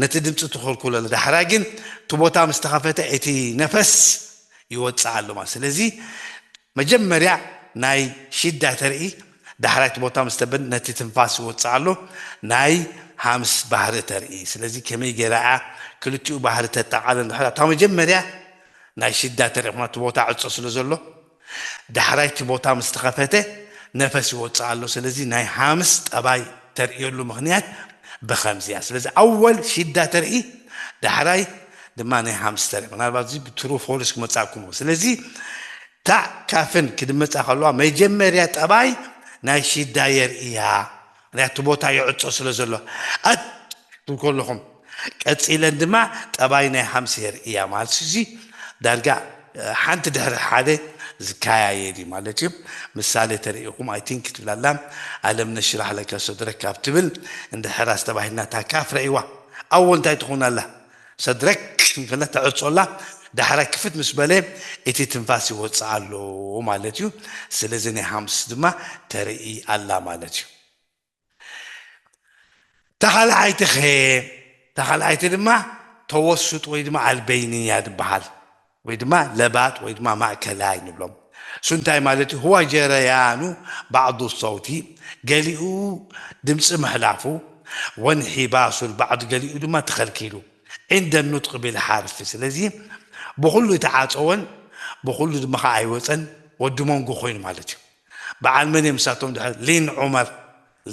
ነቲ ድምፂ ትኸልኩሎ። ዳሕራይ ግን እቲ ቦታ ምስ ተኸፈተ እቲ ነፈስ ይወፅእ ኣሎ ማለት። ስለዚ መጀመርያ ናይ ሽዳ ተርኢ፣ ዳሕራይ እቲ ቦታ ምስ ተበን ነቲ ትንፋስ ይወፅእ ኣሎ፣ ናይ ሃምስ ባህሪ ተርኢ። ስለዚ ከመይ ገይራ እያ ክልቲኡ ባህሪ ተጠቓልል? እንድሕር እታ መጀመርያ ናይ ሽዳ ተርኢ፣ ምኽንያቱ እቲ ቦታ ዕፆ ስለ ዘሎ፣ ዳሕራይ እቲ ቦታ ምስ ተኸፈተ ነፈስ ይወፅእ ኣሎ። ስለዚ ናይ ሃምስ ጠባይ ተርእየሉ ምኽንያት ብኸምዚ እያ። ስለዚ ኣወል ሽዳ ተርኢ፣ ዳሕራይ ድማ ናይ ሃምስ ተርኢ። ምናልባት እዚ ብትሩ ፎልስ ክመፃኩም። ስለዚ ታዕ ካፍን ክድመፃ ከለዋ መጀመርያ ጠባይ ናይ ሽዳ የርእያ። ምኽንያቱ እቲ ቦታ ይዕፆ ስለ ዘሎ። ኣት ትብል ከለኹም ቀፂለን ድማ ጠባይ ናይ ሃምስ የርእያ ማለት እዩ። እዚ ዳርጋ፣ እ፣ ሓንቲ ድሕሪ ሓደ ዝካያየድ እዩ ማለት እዩ። ምሳሌ ተርእኹም ኣይ ቲንክ ትብላላ ኣለም ነሽራሕ ለከ ሰድረክ ካብ ትብል እንድሕር ኣስተባሂልና ታካፍ ረእይዋ ኣዎ እንታይ ትኾን ኣላ ሰድረክ እንከላ ተዕጾላ ዳሕራይ ክፍት ምስ በለ እቲ ትንፋስ ይወፅእ ኣሎ ማለት እዩ። ስለዚ ናይ ሓምስ ድማ ተርኢ ኣላ ማለት እዩ። ተኻልዓይቲ ኸ ተኻልዓይቲ ድማ ተወሱጥ ወይ ድማ ኣልበይንያ ዝበሃል ወይ ድማ ለባጥ ወይ ድማ ማእከላይ ንብሎም። እሱ እንታይ ማለት እዩ? ህዋ ጀረያኑ ባዕዱ ሰውቲ ገሊኡ ድምፂ ምሕላፉ ወንሒባሱ ባዕዱ ገሊኡ ድማ ተኸልኪሉ ዕንደ ኑጥቅ ቢል ሓርፊ። ስለዚ ብኩሉ ተዓፀወን ብኩሉ ድማ ከዓ ኣይወፀን ወዲ መንጎ ኮይኑ ማለት እዩ። በዓል መን እዮም ንሳቶም ድሕር ሊን ዑመር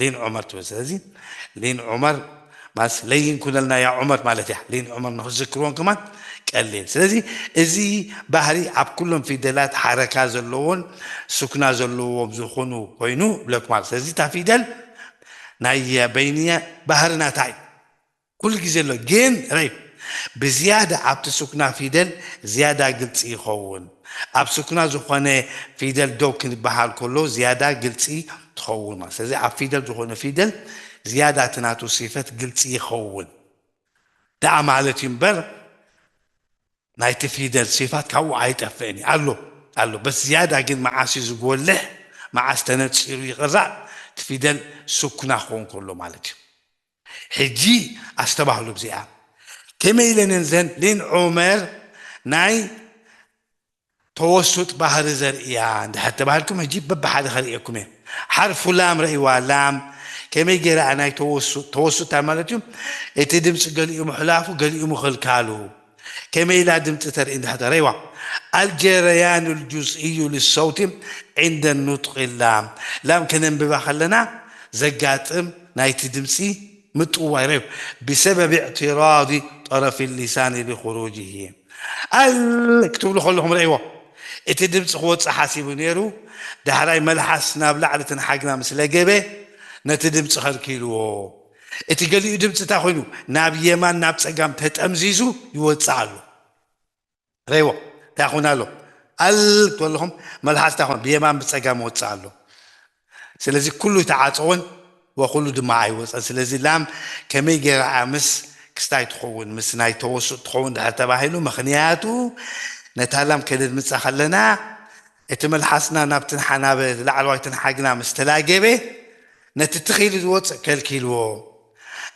ሊን ዑመር ትብል ስለዚ ሊን ዑመር ማስ ለይን ኩነልና ያ ዑመር ማለት እያ ሊን ዑመር ንክዝክርዎን ከማን ቀሊል ስለዚ እዚ ባህሪ ኣብ ኩሎም ፊደላት ሓረካ ዘለዎን ሱክና ዘለዎም ዝኾኑ ኮይኑ ብለኩም ማለት ስለዚ እታ ፊደል ናይ በይንየ ባህሪ ናታ እዩ ኩሉ ግዜ ኣሎ ግን ረይ ብዝያዳ ኣብቲ ሱክና ፊደል ዝያዳ ግልፂ ይኸውን ኣብ ሱክና ዝኾነ ፊደል ደው ክንበሃል ከሎ ዝያዳ ግልፂ ትኸውን ማለት ስለዚ ኣብ ፊደል ዝኾነ ፊደል ዝያዳ እቲ ናቱ ሲፈት ግልፂ ይኸውን ደኣ ማለት እዩ እምበር ናይቲ ፊደል ሲፋት ካብኡ ኣይጠፍእን እዩ ኣሎ ኣሎ በስ ዝያዳ ግን መዓስ እዩ ዝጎልሕ መዓስ ተነፂሩ ይቕራእ እቲ ፊደል ሱኩና ክኸውን ከሎ ማለት እዩ ሕጂ ኣስተባህሉ እዚኣ ከመይ ኢለንን ዘን ሊን ዑመር ናይ ተወሱጥ ባህሪ ዘርእያ እንድሕር ተባህልኩም ሕጂ በብሓደ ከርእየኩም እየ ሓርፉ ላም ረእይዋ ላም ከመይ ገይራ ናይ ተወሱጥ ተወሱጥ እንታይ ማለት እዩ እቲ ድምፂ ገሊኡ ምሕላፉ ገሊኡ ምኽልካሉ ከመይ ኢላ ድምፂ ተርኢ እንድሕር ረእይዋ الجريان الجزئي للصوت عند نطق اللام ላም ከነንብባ ከለና ዘጋጥም ናይቲ ድምፂ ምጥዋይ ረእዩ بسبب اعتراض طرف اللسان لخروجه ال ክትብሉ ከለኹም ረእይዎ እቲ ድምፂ ክወፅእ ሓሲቡ ነይሩ ዳሕራይ መልሓስ ናብ ላዕሊ ትንሓግና ምስ ለገበ ነቲ ድምፂ ከልኪልዎ እቲ ገሊኡ ድምፂ እንታይ ኮይኑ ናብ የማን ናብ ፀጋም ተጠምዚዙ ይወፅእ ኣሎ ረእይዎ እንታይ ኮይኑ ኣሎ ኣል ትበለኹም መልሓስ እንታይ ኮይኑ ብየማን ብፀጋም ይወፅእ ኣሎ ስለዚ ኩሉ ተዓፀወን ወኩሉ ድማ ኣይወፀን ስለዚ ላም ከመይ ገይራ ምስ ክስታይ ትኸውን ምስ ናይ ተወሱጥ ትኸውን ድሕር ተባሂሉ ምክንያቱ ነታ ላም ከነድምፃ ከለና እቲ መልሓስና ናብ ትንሓ ናብ ላዕለዋይ ትንሓግና ምስ ተላገበ ነቲ ትኺሉ ዝወፅእ ከልኪልዎ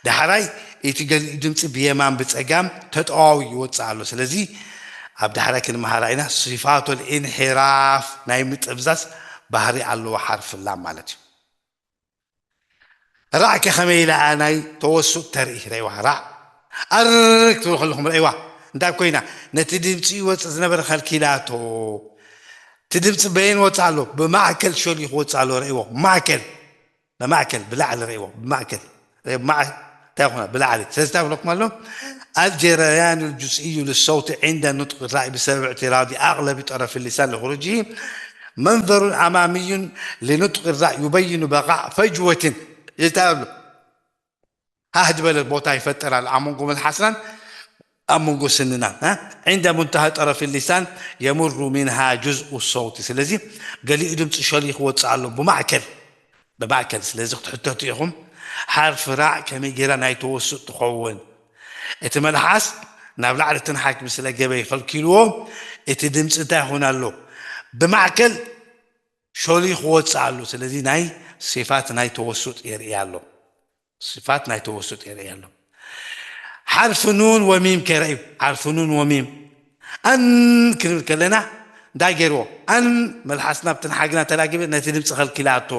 ዳሕራይ እቲ ገሊኡ ድምፂ ብየማን ብፀጋም ተጠዋዊ ይወፅእ ኣሎ ስለዚ ኣብ ዳሕራይ ክንመሃራ ኢና صفات الانحراف ናይ ምጥብዛዝ ባህሪ ኣለዎ ሓርፊ ላም ማለት እዩ ራዕ ከ ከመይ ኢላ ናይ ተወሱጥ ተርኢ ረይዋ ራዕ ኣር ክትብል ከለኹም ረእይዋ እንታይ ኮይና ነቲ ድምፂ ይወፅእ ዝነበረ ከልኪላቶ እቲ ድምፂ በየን ወፅእ ኣሎ ብማእከል ሸልዩ ክወፅእ ኣሎ ረእይዎ ማእከል ብማእከል ብላዕሊ ረእይዎ ብማእከል እንታይ ይኹና ብላዕሊ ስለዚ እንታይ ብለኩም ኣሎ الجريان الجزئي للصوت عند نطق الراء بسبب اعتراض أغلب طرف اللسان لخروجه منظر أمامي لنطق الراء يبين بقاء فجوة ይታብሉ ሃህ ዝበለ ቦታ ይፈጥር ኣሎ ኣብ መንጎ መልሓስናን ኣብ መንጎ ስንናን عند منتهى طرف اللسان يمر منها جزء الصوت ስለዚ ገሊኡ ድምፂ ሸሊ ክወፅእ ኣሎ ብማእከል ብማእከል ስለዚ ክትሕተቱ ኢኹም ሓርፊ ራዕ ከመይ ገይራ ናይ ተወሱጥ ትኸውን እቲ መልሓስ ናብ ላዕሊ ትንሓግ ምስ ለገበ ይኸልኪልዎ እቲ ድምፂ እንታይ ይኾን ኣሎ ብማእከል ሸሊ ክወፅእ ኣሎ ስለዚ ናይ ሲፋት ናይ ተወሱጥ የርኢ ኣሎ صفات ናይ ተወሱጥ የርኢ ኣሎ ሓርፊ ኑን ወሚም ከረዩ ሓርፊ ኑን ወሚም ኣን ክንብል ከለና እንታይ ገይርዎ ኣን መልሓስና ብትንሓግና ተላጊበ ነቲ ድምፂ ከልኪላቶ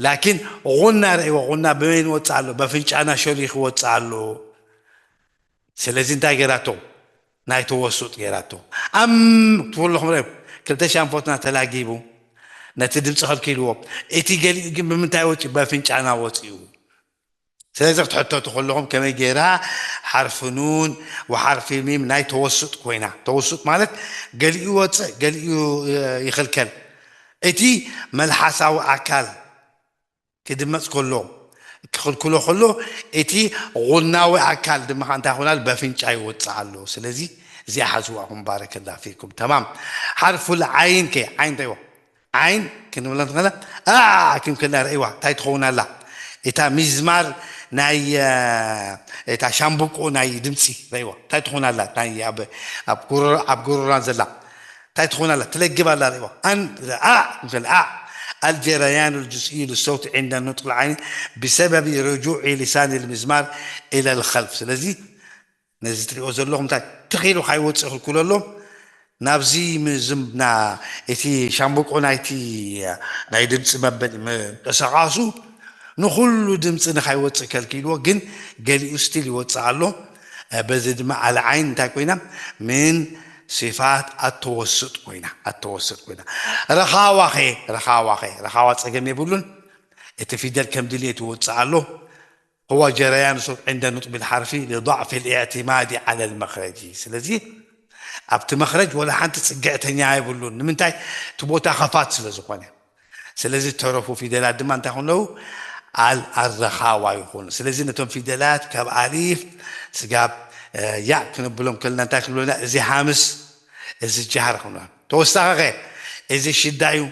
ላኪን غና ረእይዎ غና ብመይን ወፅእ ኣሎ በፍንጫና ሸሊኹ ወፅእ ኣሎ ስለዚ እንታይ ገይራቶ ናይ ተወሱጥ ገይራቶ ኣም ትብለኹም ረ ክልተ ሻንፎትና ተላጊቡ ነቲ ድምፂ ከልኪልዎ እቲ ገሊኡ ግን ብምንታይ ወፂኡ በፍንጫና ወፂኡ ስለዚ ክትሕተቱ ከለኹም ከመይ ገይራ ሓርፊ ኑን ወሓርፊ ሚም ናይ ተወሱጥ ኮይና ተወሱጥ ማለት ገሊኡ ይወፅእ ገሊኡ ይኽልከል እቲ መልሓሳዊ ኣካል ክድመፅ ከሎ ክኽልክሎ ከሎ እቲ غናዊ ኣካል ድማ እንታይ ይኾናል በፍንጫ ይወፅእ ኣሎ ስለዚ እዚኣ ሓዝዋ ኹም ባረከላ ፊኩም። ተማም። ሓርፉል ዓይን ከ ዓይን እንታይ ዋ ዓይን ክንብላ እንተኾና ኣ ኪም ከላ ረእዋ እንታይ ትኸውን ኣላ? እታ ሚዝማር ናይ እታ ሻምብቆ ናይ ድምፂ ረእዋ እንታይ ትኸውን ኣላ? ናይ ኣብ ኣብ ጉሮራን ዘላ እንታይ ትኾን ኣላ? ትለግብ ኣላ። ርእዋ ኣን ኣ ኣ الجريان الجزئي للصوت عند نطق العين بسبب رجوع لسان المزمار إلى الخلف. ስለዚ ነዚ ትሪኦ ዘለኹም እንታይ ትኺሉ ካይወፅእ ክልክሎ ኣሎ። ናብዚ ምዝምና እቲ ሻምብቆ ናይቲ ናይ ድምፂ መበል ምንቅስቃሱ ንኹሉ ድምፂ ንካይወፅእ ከልኪልዎ፣ ግን ገሊኡ ስቲል ይወፅእ ኣሎ። በዚ ድማ ኣልዓይን እንታይ ኮይና ምን ሲፋት ኣተወስጥ ኮይና ኣተወስጥ ኮይና ረኻዋ ኸ ረኻዋ ኸ ረኻዋ ፀገም የብሉን። እቲ ፊደል ከም ድልየት ይወፅእ ኣሎ። هو جريان صوت عند نطق الحرف لضعف الاعتماد على المخرج. ስለዚ ኣብቲ መኽረጅ ወላ ሓንቲ ፅግዕተኛ የብሉን። ንምንታይ? እቲ ቦታ ኸፋት ስለ ዝኾነ። ስለዚ ተረፉ ፊደላት ድማ እንታይ ይኹኑ? ኣል ኣረኻዋ ይኹኑ። ስለዚ ነቶም ፊደላት ካብ ኣሊፍ ስጋብ ያእ ክንብሎም ከለና እንታይ ክንብሎና? እዚ ሃምስ፣ እዚ ጃህር ክንብሎ። ተወሳኺ ኸ እዚ ሽዳ እዩ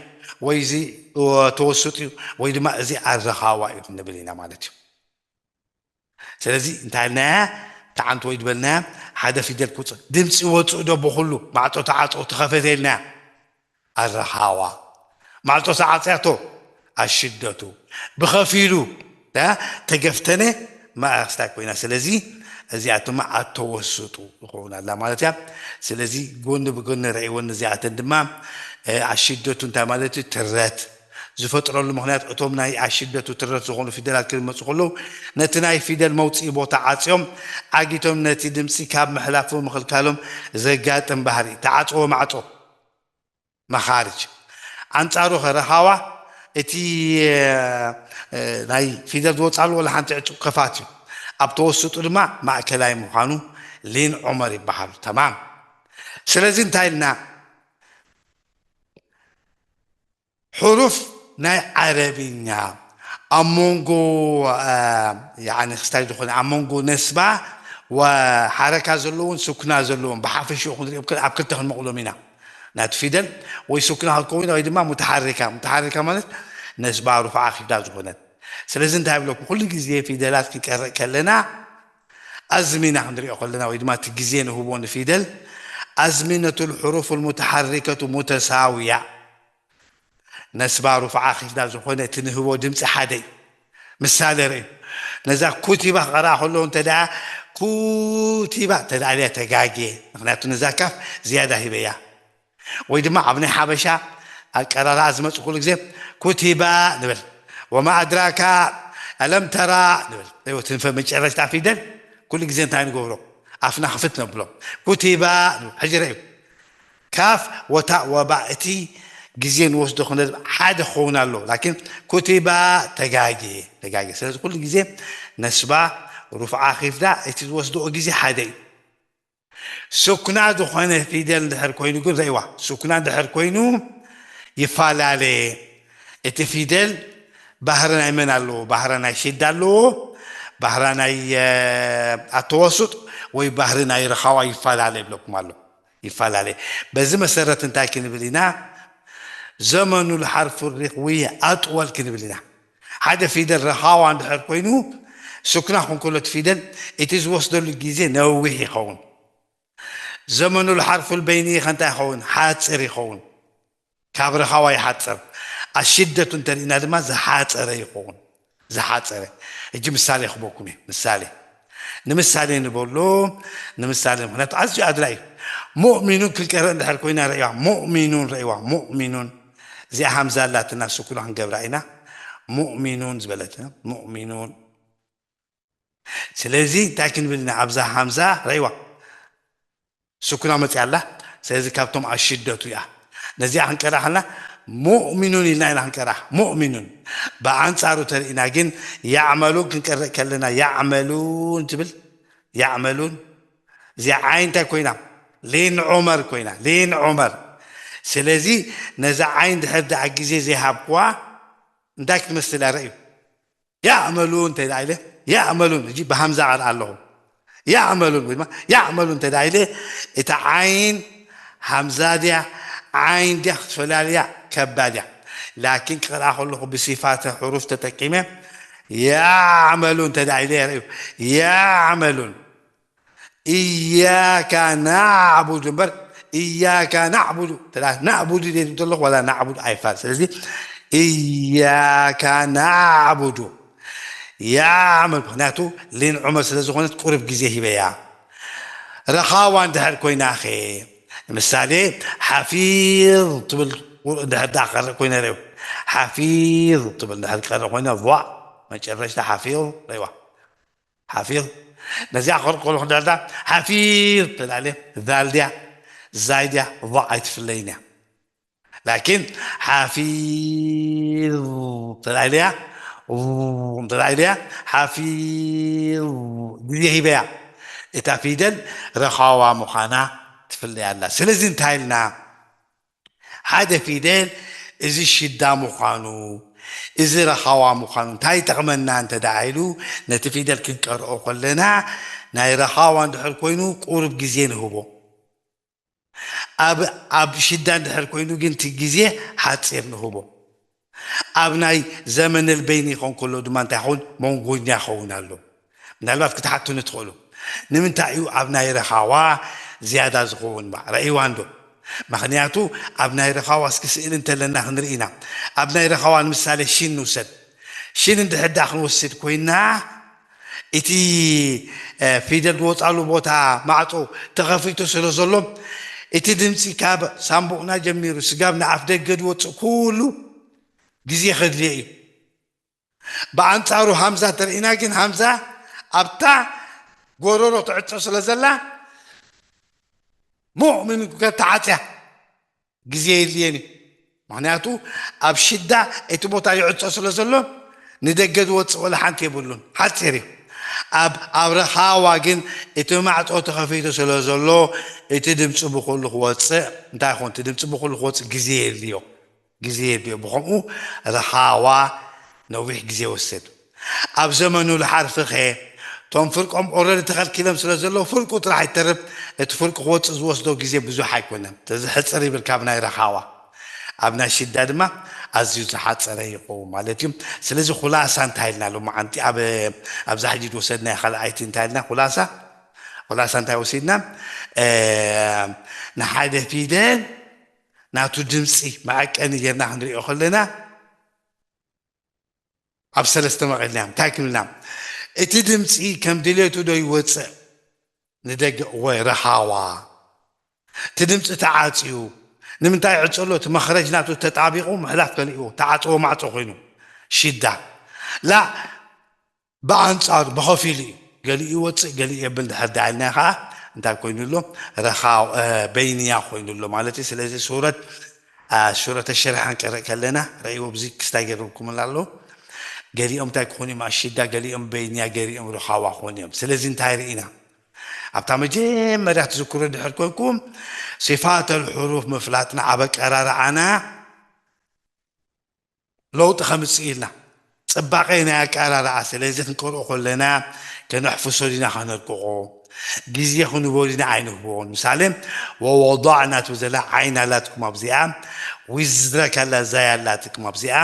ወይ እዚ ተወስጥ እዩ ወይ ድማ እዚ ኣረኻዋ እዩ ክንብል ኢና ማለት እዩ። ስለዚ እንታይ ኢልናያ? ተዓንት ወይ ዝበልናያ ሓደ ፊደል ክውፅእ ድምፂ ወፅእ ዶ ብኩሉ ማዕፆ ተዓፆ ተኸፈተ ኢልናያ? ኣረኻዋ ማዕፆ ተዓፅያቶ ኣሽደቱ ብኸፊሉ ተገፍተነ ማእክስታ ኮይና። ስለዚ እዚኣቶማ ኣተወስጡ ይኸውን ኣላ ማለት እያ። ስለዚ ጎኒ ብጎኒ ረእይወን እዚኣተን ድማ ኣሽደቱ እንታይ ማለት እዩ? ትረት ዝፈጥረሉ ምኽንያት እቶም ናይ ኣሽደቱ ትረት ዝኾኑ ፊደላት ክመፁ ከለዉ ነቲ ናይ ፊደል መውፅኢ ቦታ ዓፅዮም ዓጊቶም ነቲ ድምፂ ካብ ምሕላፉ ምኽልካሎም ዘጋጥም ባህሪ ተዓፅዎ ማዕፆ መኻርጅ። ኣንፃሩ ከ ረኻዋ እቲ ናይ ፊደል ዝወፃሉ ወላ ሓንቲ ዕፁብ ከፋት እዩ። ኣብ ተወስጡ ድማ ማእከላይ ምዃኑ ሊን ዑመር ይበሃሉ። ተማም። ስለዚ እንታይ ኢልና ሕሩፍ ናይ ዓረብኛ ኣብ መንጎ ክስታይ ዝኾነ ኣብ መንጎ ነስባ ሓረካ ዘለዎን ስኩና ዘለዎን ብሓፈሽኡ ክንሪኦ ኣብ ክልተ ክንመቕሎም ኢና። ናቲ ፊደል ወይ ስኩና ክትከውን ወይ ድማ ሙተሓሪካ። ሙተሓሪካ ማለት ነስባ ሩፍዓ ኪፍዳ ዝኾነት። ስለዚ እንታይ ብለኩም ኩሉ ግዜ ፊደላት ክንቀርእ ከለና ኣዝሚና ክንሪኦ ከለና ወይ ድማ እቲ ግዜ ንህቦ ንፊደል ኣዝሚነቱ ልሕሩፍ ልሙተሓሪከቱ ሙተሳውያ ነስባ ሩፍዓ ኺፍዳ ዝኾነ እቲ ንህቦ ድምፂ ሓደ እዩ። ምሳሌ ርእዩ። ነዛ ኩቲባ ክቐርኣ ከለዉ እንተ ደኣ ኩቲባ ተላዕልያ ተጋግየ። ምኽንያቱ ነዛ ካፍ ዝያዳ ሂበያ። ወይ ድማ ኣብ ናይ ሓበሻ ኣቀራርኣ ዝመፁ ኩሉ ግዜ ኩቲባ ንብል። ወማ ኣድራካ ኣለም ተራ ንብል። እዎ ትንፈ መጨረሽታ ፊደል ኩሉ ግዜ እንታይ ንገብሮ ኣፍና ክፍት ነብሎ ኩቲባ ንብል። ሕጂ ረእዩ ካፍ ወታእ ወባእ እቲ ግዜ ንወስዶ ክነድብ ሓደ ክኸውን ኣለዎ ላኪን ኩቲባ ተጋጌ ተጋጌ ስለዚ ኩሉ ግዜ ነስባ ሩፍዓ ኺፍዳ እቲ ዝወስድኦ ግዜ ሓደ እዩ። ሱክና ዝኾነ ፊደል እንድሕር ኮይኑ ግን ረእዋ ሱክና እንድሕር ኮይኑ ይፈላለየ። እቲ ፊደል ባህሪ ናይ መን ኣለዎ? ባህሪ ናይ ሽዳ ኣለዎ፣ ባህሪ ናይ ኣተወሱጥ ወይ ባህሪ ናይ ረኻዋ ይፈላለ ይብለኩም ኣሎ። ይፈላለ። በዚ መሰረት እንታይ ክንብል ኢና? ዘመኑ ልሓርፉ ሪኽዊ ኣጥወል ክንብል ኢና። ሓደ ፊደል ረኻዋ እንድሕር ኮይኑ ሱክና ክንከሎ እቲ ፊደል እቲ ዝወስደሉ ግዜ ነዊሕ ይኸውን። ዘመኑ ልሓርፉ ልበይኒ ከ እንታይ ይኸውን? ሓፅር ይኸውን። ካብ ረኻዋ ይሓፅር። ኣሽደቱ እንተሪእና ድማ ዝሓፀረ ይኸውን። ዝሓፀረ። ሕጂ ምሳሌ ክበኩም እየ። ምሳሌ። ንምሳሌ ንበሎ ንምሳሌ ምክንያቱ ኣዝዩ ኣድላ እዩ። ሙእሚኑን ክንቀርእ እንድሕር ኮይና ረእዋ ሙእሚኑን ረእዋ ሙእሚኑን እዚኣ ሃምዛ ኣላትና ስኩና ክንገብራ ኢና። ሙእሚኑን ዝበለትና ሙእሚኑን ስለዚ እንታይ ክንብል ኢና ኣብዛ ሃምዛ ረእዋ ስኩና መፅያ ኣላ። ስለዚ ካብቶም ኣሽደቱ እያ። ነዚኣ ክንቀርኣ ከለና ሙእሚኑን ኢልና ኢና ክንቀርኣ። ሙእሚኑን። ብኣንፃሩ ተርኢና ግን ያዕመሉን ክንቀርእ ከለና ያዕመሉን ትብል። ያዕመሉን። እዚኣ ዓይን እንታይ ኮይና? ሌን ዑመር ኮይና። ሌን ዑመር። ስለዚ ነዛ ዓይን ድሕር ደኣ ግዜ ዘይሃብኩዋ እንታይ ክትመስል እያ? ረእዩ። ያእመሉን እንተ ኢለ ያእመሉን ሕጂ ብሃምዛ ቀርኣ ኣለኹ። ያዕመሉን ወይ ድማ ያዕመሉን እንተ ደኣ ኢለ፣ እታ ዓይን ሃምዛ ድያ ዓይን ድያ ክትፈላልያ ከባድ እያ። ላኪን ክቕርኣ ከለኹ ብሲፋተ ሕሩፍ ተጠቂመ ያዕመሉን እንተ ደኣ ኢለ የርእዩ። ያዕመሉን። እያካ ናዕቡዱ እምበር እያካ ናዕቡዱ እንተ ደኣ ናዕቡዱ ድየ ዝብል ዘለኹ ዋላ ናዕቡዱ ኣይፋል። ስለዚ እያካ ናዕቡዱ ያዕመል፣ ምኽንያቱ ሊን ዑመር ስለ ዝኾነት ቁሩብ ግዜ ሂበያ። ረኻዋ እንድሕር ኮይናኸ፣ ንምሳሌ ሓፊዝ ትብል ቁር-፣ እንድሕር ደኣ ክቐርእ ኮይነ ርእዩ። ሓፊዝ ትብል እንድሕር ክቐርእ ኮይነ፣ ቧዕ፣ መጨረሽታ ሓፊዝ ርእይዋ። ሓፊዝ። ነዚኣ ክቐርእ ከለኹ እንድሕር ደኣ ሓፊዝ ተላለ፣ ዛል ድያ፣ ዛይ ድያ፣ ቧዕ ኣይትፍለይን እያ። ላኪን ሓፊዝ እንተ ደኣ ኢለያ፣ እንተ ደኣ ኢለያ፣ ሓፊዝ ግዜ ሂበያ። እታ ፊደል ረኻዋ ምዃና ትፍለይ ኣላ። ስለዚ እንታይ ኢልና? ሓደ ፊደል እዚ ሽዳ ምዃኑ፣ እዚ ረኻዋ ምዃኑ እንታይ ይጠቕመና እንተ ደኣ ኢሉ፣ ነቲ ፊደል ክንቀርኦ ከለና፣ ናይ ረኻዋ እንድሕር ኮይኑ ቁሩብ ግዜ ንህቦ። ኣብ፣ ኣብ ሽዳ እንድሕር ኮይኑ ግን እቲ ግዜ ሓጺር ንህቦ። ኣብ ናይ ዘመነል በይኒ ይኸውን ከሎ ድማ እንታይ ይኸውን? መንጎኛ ይኸውን ኣሎ። ምናልባት ክትሓቱኒ ትኽእሉ። ንምንታይ እዩ ኣብ ናይ ረኻዋ ዝያዳ ዝኸውን? ባ-፣ ረእይዋ እንዶ? ምኽንያቱ ኣብ ናይ ረኻዋ እስኪ ስእሊ እንተለና ክንርኢ ኢና። ኣብ ናይ ረኻዋ ንምሳሌ ሽን ንውሰድ። ሽን እንድሕር ደኣ ክንወስድ ኮይና፣ እቲ፣ እ፣ ፊደል ዝወጻሉ ቦታ ማዕጾ ተኸፊቱ ስለ ዘሎ፣ እቲ ድምጺ ካብ ሳንቡቕና ጀሚሩ ስጋብ ንኣፍ ደገ ዝወጽእ ኩሉ ግዜ ከድልዮ እዩ። ብኣንጻሩ ሃምዛ ተርኢና ግን፣ ሃምዛ ኣብታ ጎረሮ ትዕጾ ስለ ዘላ፣ ሙእምን ከተዓጽያ ግዜ የድልየን እዩ። ምኽንያቱ ኣብ ሽዳ እቲ ቦታ ይዕጾ ስለ ዘሎ፣ ንደገ ዝወጽእ ወላ ሓንቲ የብሉን፣ ሓጺር እዩ። ኣብ፣ ኣብ ረኻዋ ግን እቲ ማዕጾ ተኸፊቱ ስለ ዘሎ፣ እቲ ድምጺ ብኹሉ ክወጽእ፣ እንታይ ይኹን፣ እቲ ድምጺ ብኹሉ ክወጽእ ግዜ የድልዮ፣ ግዜ የድልዮ። ብኸምኡ ረኻዋ ነዊሕ ግዜ ይወስድ። ኣብ ዘመኑ ለሓርፊኸ፣ እቶም ፍርቆም ኦረዲ ተኸልኪሎም ስለ ዘለዉ፣ ፍርቁ ጥራሕ ይተርፍ፣ እቲ ፍርቁ ክወጽእ ዝወስዶ ግዜ ብዙሕ ኣይኮነን። ስለዚ ሕጽር ይብል ካብ ናይ ረኻዋ። ኣብ ናይ ሽዳ ድማ ኣዝዩ ዝሓጸረ ይኸውን ማለት እዩ። ስለዚ፣ ኹላሳ እንታይ ኢልና ሎማዓንቲ ኣብ፣ ኣብዛ ሕጂ ዝወሰድናዮ ካልኣይቲ እንታይ ኢልና? ኹላሳ፣ ኹላሳ እንታይ ወሲድና? እ፣ ንሓደ ፊደል ናቱ ድምጺ መዐቀኒ ጌርና ክንሪኦ ከለና፣ ኣብ ሰለስተ መቒልና፣ እንታይ ክብልና? እቲ ድምጺ ከም ድሌቱ ዶ ይወጽእ ንደገ ወይ ረኻዋ? እቲ ድምጺ ተዓጽዩ፣ ንምንታይ ይዕጸ ኣሎ? እቲ መኽረጅ ናቱ ተጣቢቑ ምሕላፍ ከሊእዎ፣ ተዓጽዎ ማዕጾ ኮይኑ፣ ሽዳ። ላ፣ ብኣንጻሩ ብኸፊሉ እዩ። ገሊኡ ይወጽእ፣ ገሊኡ የብል። ድሕር ደኣ ኢልና ኸዓ እንታይ ኮይኑ ኣሎ? ረኻ-፣ እ፣ በይንያ ኮይኑ ኣሎ ማለት እዩ። ስለዚ ሱረት፣ እ፣ ሱረተ ሽራሕ ክንቀርእ ከለና፣ ረእይዎ፣ ብዚ ክስታይ ገይርኩምላ ኣሎ። ገሊኦም እንታይ ክኾኑ እዮም? ኣሽዳ፣ ገሊኦም በይንያ፣ ገሊኦም ረኻዋ ክኾኑ እዮም። ስለዚ እንታይ ርኢና? ኣብታ መጀመርያ ትዝክሩ ድሕር ኮንኩም፣ ሲፋተል ሕሩፍ ምፍላጥና ኣብ ኣቀራርዓና ለውጢ ከምጽእ ኢልና፣ ጽባቐ ናይ ኣቀራርዓ። ስለዚ ክንቀርኦ ከለና ከነሕፍሶ ዲና ከነርቅቖ፣ ግዜ ክንህቦ ዲና ኣይንህቦን። ምሳሌ፣ ወወዳዕና ትብል ዘላ ዓይን ኣላትኩም ኣብዚኣ፣ ዊዝረክ ኣላ፣ ዛይ ኣላትኩም ኣብዚኣ።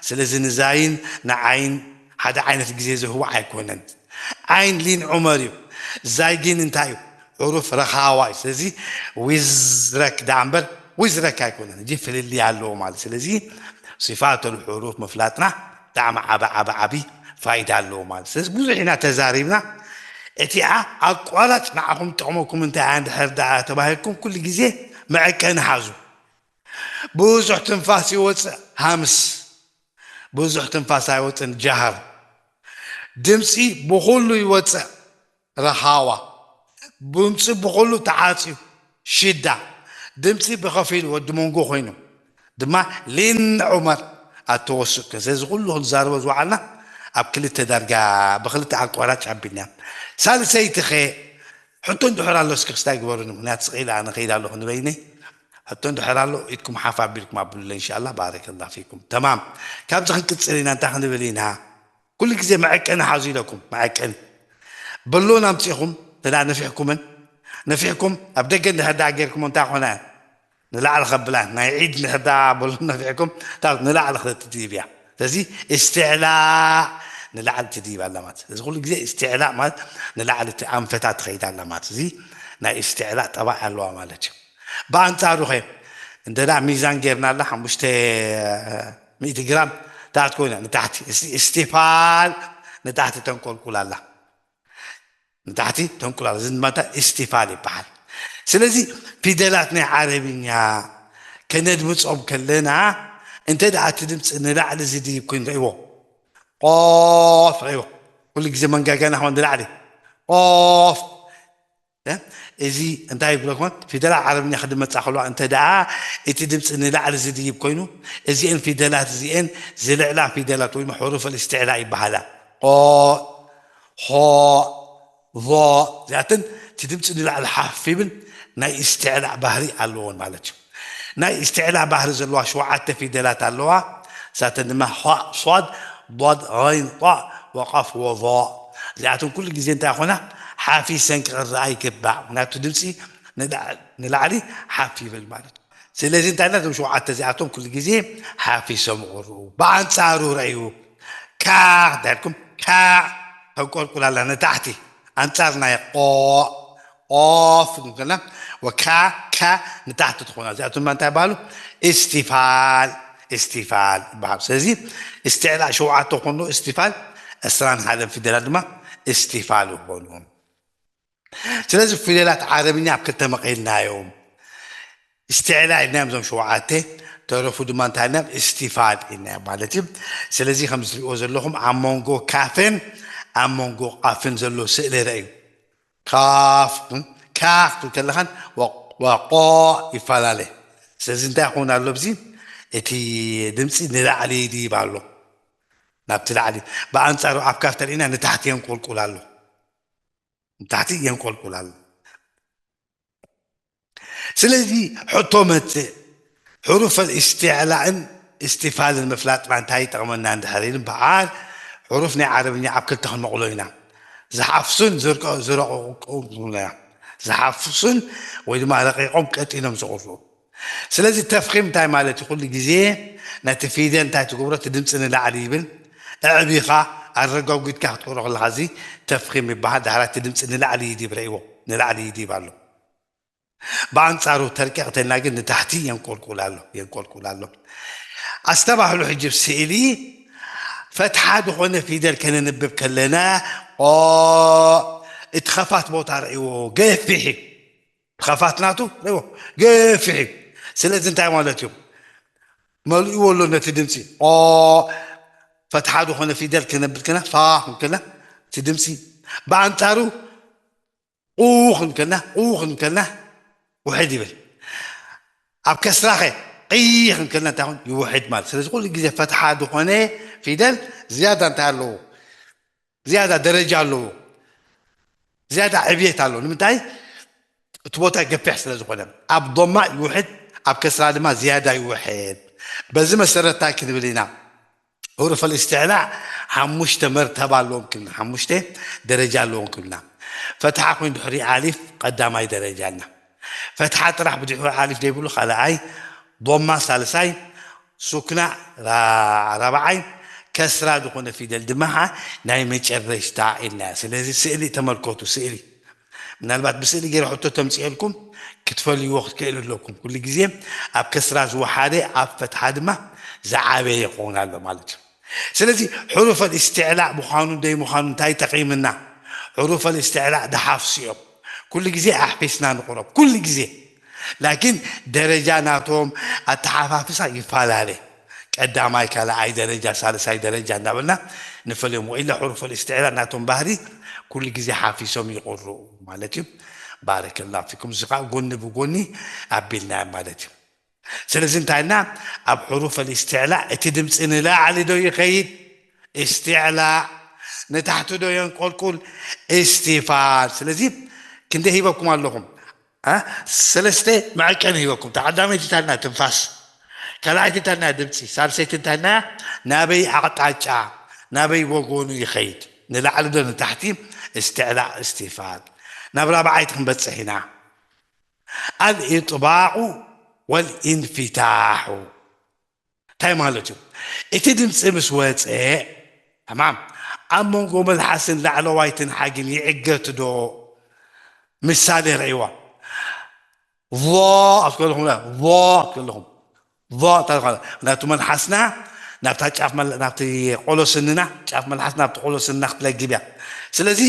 ስለዚ ንዛይን ንዓይን ሓደ ዓይነት ግዜ ዝህቦ ኣይኮነን። ዓይን ሊን ዑመር እዩ። ዛይ ግን እንታይ እዩ? ሕሩፍ ረኻዋ እዩ። ስለዚ ዊዝረክ ደኣ እምበር ዊዝረክ ኣይኮነን። እዚ ፍልልይ ኣለዎ ማለት። ስለዚ ሲፋተል ሕሩፍ ምፍላጥና ብጣዕሚ ዓቢ፣ ዓቢ፣ ዓቢ ፋይዳ ኣለዎ ማለት። ስለዚ ብዙሕ ኢና ተዛሪብና። እቲኣ ኣቋራጭ ንዓኹም ትጠቕመኩም እንታይ እያ እንድሕር ደኣ ተባሂልኩም፣ ኩሉ ግዜ መዐቀኒ ሓዙ። ብዙሕ ትንፋስ ይወጽእ፣ ሃምስ። ብዙሕ ትንፋስ ኣይወጽእን፣ ጃህር። ድምጺ ብኹሉ ይወጽእ፣ ረኻዋ። ድምጺ ብኹሉ ተዓጽዩ፣ ሽዳ። ድምጺ ብኸፊል ወዲ መንጎ ኮይኑ ድማ ሊን ዑመር ኣተወሱእ። ስለዚ ኩሉ ክንዛረቦ ዝወዓልና ኣብ ክልተ ዳርጋ፣ ብክልተ ኣቋራጭ ኣቢልና። ሳልሰይቲ ኸ ሕቶ እንድሕር ኣሎ እስኪ ክስታይ ግበሩኒ፣ ምኽንያቱ ስቕ ኢለ ኣነ ከይድ ኣለኹ ንበይነይ። ሕቶ እንድሕር ኣሎ ኢድኩም ሓፍ ኣቢልኩም ኣብሉለይ፣ እንሻላ፣ ባረከላ ፊኩም። ተማም። ካብዚ ክንቅጽል ኢና፣ እንታይ ክንብል ኢና? ኩሉ ግዜ መዐቀኒ ሓዙ ኢለኩም፣ መዐቀኒ። በሎን ኣምጺኹም፣ እንተ ነፊሕኩምን ነፊሕኩም ኣብ ደገ እንድሕር ደኣ ጌርኩሞ እንታይ ኮነ ንላዕሊ ከብላ ናይ ዒድ እንድሕር ደኣ በሉ ነፊሕኩም እታ ንላዕሊ ክትድይብ እያ። ስለዚ እስትዕላእ ንላዕሊ ትድይብ ኣላ ማለት ስለዚ ኩሉ ግዜ እስትዕላእ ማለት ንላዕሊ እቲ ኣንፈታ ትኸይድ ኣላ ማለት እዚ ናይ እስትዕላእ ጠባይ ኣለዋ ማለት እዩ። ብኣንጻሩ ኸ እንተ ደኣ ሚዛን ጌርና ኣላ ሓሙሽተ ሚእቲ ግራም ትኣት ኮይና ንታሕቲ እስቲፋል ንታሕቲ ተንቆልቁል ኣላ። ንታሕቲ ተንቁላል እዚ ድማ እንታይ ኢስቲፋል ይበሃል። ስለዚ ፊደላት ናይ ዓረብኛ ከነድምፆም ከለና እንተ ደኣ እቲ ድምፂ ንላዕሊ ዝድይብ ኮይኑ ንርእይዎ ቆፍ ርእይዎ ኩሉ ግዜ መንጋጋና ኾን ንላዕሊ ቆፍ እዚ እንታይ ይብለኩም ፊደላት ዓረብኛ ክድመፃ ከለዋ እንተ ደኣ እቲ ድምፂ ንላዕሊ ዝድይብ ኮይኑ እዚአን ፊደላት እዚአን ዝልዕላ ፊደላት ወይ ሕሩፍ እስትዕላ ይበሃላ። ቆ ሆ ቮ እዚኣተን እቲ ድምፂ ንላዕሊ ሓፍ ይብል ናይ እስትዕላእ ባህሪ ኣለዎን ማለት እዩ። ናይ እስትዕላእ ባህሪ ዘለዋ ሸውዓተ ፊደላት ኣለዋ። እሳተን ድማ ኳእ ሷድ ቧድ ራይን ጣ ወቃፍ ወቫ እዚኣተን ኩሉ ግዜ እንታይ ኮና ሓፊሰን ክቕረኣ ይግባእ። ምክንያቱ ድምፂ ንላዕሊ ሓፍ ይብል ማለት እዩ። ስለዚ እንታይ ና ሸውዓተ እዚኣቶም ኩሉ ግዜ ሓፊሶም ይቕርኡ። ብኣንፃሩ ረእዩ ካ ዳልኩም ካ ተንቆልቁላላ ንታሕቲ ኣንጻር ናይ ቆ ኦፍ ንከና ወካ ካ ንታሕቲ ትኾና እዚኣቶም ድማ እንታይ ይበሃሉ? እስቲፋል እስቲፋል ይበሃሉ። ስለዚ እስትዕላእ ሸውዓተ ኮኑ እስቲፋል ዕስራን ሓደን ፊደላት ድማ እስቲፋል ይኾኑ። ስለዚ ፊደላት ዓረብኛ ኣብ ክልተ መቐልናዮም። እስትዕላ ኢልናዮም እዞም ሸውዓተ ተረፉ ድማ እንታይ ኢልናዮም እስቲፋል ኢልናዮም ማለት እዩ። ስለዚ ከም ዝሪእዎ ዘለኹም ኣብ መንጎ ካፍን ኣብ መንጎ ቃፍን ዘሎ ስእሊ ረእዩ። ካፍ ካ ክትብል ከለኻን ወቆ ይፈላለ። ስለዚ እንታይ ክኸውን ኣሎ ብዚ እቲ ድምፂ ንላዕሊ ይድይብ ኣሎ ናብቲ ላዕሊ። ብኣንፃሩ ኣብ ካፍ ተሪእና ንታሕቲ የንቆልቁል ኣሎ። ንታሕቲ የንቆልቁል ኣሎ። ስለዚ ሕቶ መጽእ ሕሩፈል እስትዕላእን እስትፋልን ምፍላጥና እንታይ ይጠቕመና እንድሕር ኢሉ እምበኣር ሕሩፍ ናይ ዓረብኛ ኣብ ክልተ ክንመቕሎ ኢና። ዝሓፍሱን ዝረቕቑ ዝሓፍሱን ወይ ድማ ረቂቖም ቀጢኖም ዝቕርኡ ስለዚ ተፍኺም እንታይ ማለት እዩ? ኩሉ ግዜ ነቲ ፊደል እንታይ ትገብሮ? እቲ ድምፂ ንላዕሊ ይብል። ኣዕቢኻ ኣረጋጒድካ ክትገብሮ ከለኻ እዚ ተፍኺም ይበሃል። ዳሕራ እቲ ድምፂ ንላዕሊ ይድይብ ረእይዎ፣ ንላዕሊ ይድይብ ኣሎ። ብኣንፃሩ ተርቂቕ ተልና ግን ንታሕቲ የንቆልቁል ኣሎ፣ የንቆልቁል ኣሎ። ኣስተባህሉ ሕጂ ስእሊ ፈትሓ ዝኾነ ፊደል ከነንብብ ከለና ኦ እቲ ኸፋት ቦታ ረእይዎ ገፊሕ እዩ። ኸፋት ናቱ ዎ ገፊሕ እዩ። ስለዚ እንታይ ማለት እዩ? መልእዎ ኣሎ ነቲ ድምፂ ኦ ፈትሓ ዝኾነ ፊደል ክነብል ከና ፋ ክንከና እቲ ድምፂ ብኣንፃሩ ቁ ክንከና ቁ ክንከና ውሕድ ይብል። ኣብ ከስራኸ ቂ ክንከና እንታይ ይኸውን? ይውሕድ ማለት። ስለዚ ኩሉ ግዜ ፈትሓ ዝኾነ ፊደል ዝያዳ እንታይ ኣለዎ? ዝያዳ ደረጃ ኣለዎ። ዝያዳ ዕብየት ኣለዎ። ንምንታይ? እቲ ቦታ ገፊሕ ስለ ዝኾነ ኣብ ዶማ ይውሕድ፣ ኣብ ከስራ ድማ ዝያዳ ይውሕድ። በዚ መሰረት እንታይ ክንብል ኢና? ሕሩፈል እስትዕላእ ሓሙሽተ መርተባ ኣለዎም ክልና፣ ሓሙሽተ ደረጃ ኣለዎም ክልና። ፈትሓ ኮይኑ ድሕሪ ኣሊፍ ቀዳማይ ደረጃ እና ፈትሓ ጥራሕ ብድሕሪ ኣሊፍ ዘይብሉ ካልኣይ፣ ዶማ ሳልሳይ፣ ሱክና ራብዓይ፣ ከስራ ዝኾነ ፊደል ድማ ናይ መጨረሽታ ኢልና። ስለዚ ስእሊ ተመልከቱ፣ ስእሊ ምናልባት ብስእሊ ገይረ ሕቶ ተምፅኤልኩም ክትፈልይዎ ክትክእል ኣለኩም። ኩሉ ግዜ ኣብ ከስራ ዝወሓደ ኣብ ፈትሓ ድማ ዝዓበየ ክኸውን ኣሎ ማለት እዩ። ስለዚ ሕሩፈል እስትዕላእ ምዃኑ ደይ ምዃኑ እንታይ ጠቒምና? ሕሩፈል እስትዕላእ ድሓፍሱ እዮም። ኩሉ ግዜ ኣሕፊስና ንቕረብ፣ ኩሉ ግዜ ላኪን ደረጃ ናቶም ኣተሓፋፍሳ ይፈላለ። ቀዳማይ ካልኣይ ደረጃ ሳልሳይ ደረጃ እናበልና ንፈልዮም ወኢላ ሕሩፈል እስትዕላ ናቶም ባህሪ ኩሉ ግዜ ሓፊሶም ይቕርኡ ማለት እዩ። ባረከላ ፊኩም እዚ ከዓ ጎኒ ብጎኒ ኣቢልና ማለት እዩ። ስለዚ እንታይ ኢልና ኣብ ሕሩፈል እስትዕላ እቲ ድምፂ ንላዕሊ ዶ ይኸይድ? እስትዕላ ንታሕቲ ዶ የንቆልቁል? እስቲፋል። ስለዚ ክንደ ሂበኩም ኣለኹም ሰለስተ መዐቀኒ ሂበኩም። ቀዳመይቲ ታልና ትንፋስ፣ ካልኣይቲ ታልና ድምፂ፣ ሳልሰይቲ ታልና ናበይ ኣቕጣጫ ናበይ ወገኑ ይኸይድ ንላዕሊ ዶ ንታሕቲ? እስትዕላ እስቲፋል። ናብ ራብዓይቲ ክንበፅሕ ኢና። ኣልኢጥባቑ ወልኢንፊታሑ እንታይ ማለት እዩ? እቲ ድምፂ ምስ ወፀ፣ ተማም፣ ኣብ መንጎ መልሓስን ላዕለዋይትን ሓጊን ይዕገት ዶ? ምሳሌ ርእይዋ። ቮ ኣብ ከለኹም፣ ላ ቮ ኣብ ከለኹም፣ ቮ እንታይ ማለት? ናቱ መልሓስና ናብታ ጫፍ መል-፣ ናብቲ ቆሎ ስንና፣ ጫፍ መልሓስ ናብቲ ቆሎ ስንና ክትለግብ እያ። ስለዚ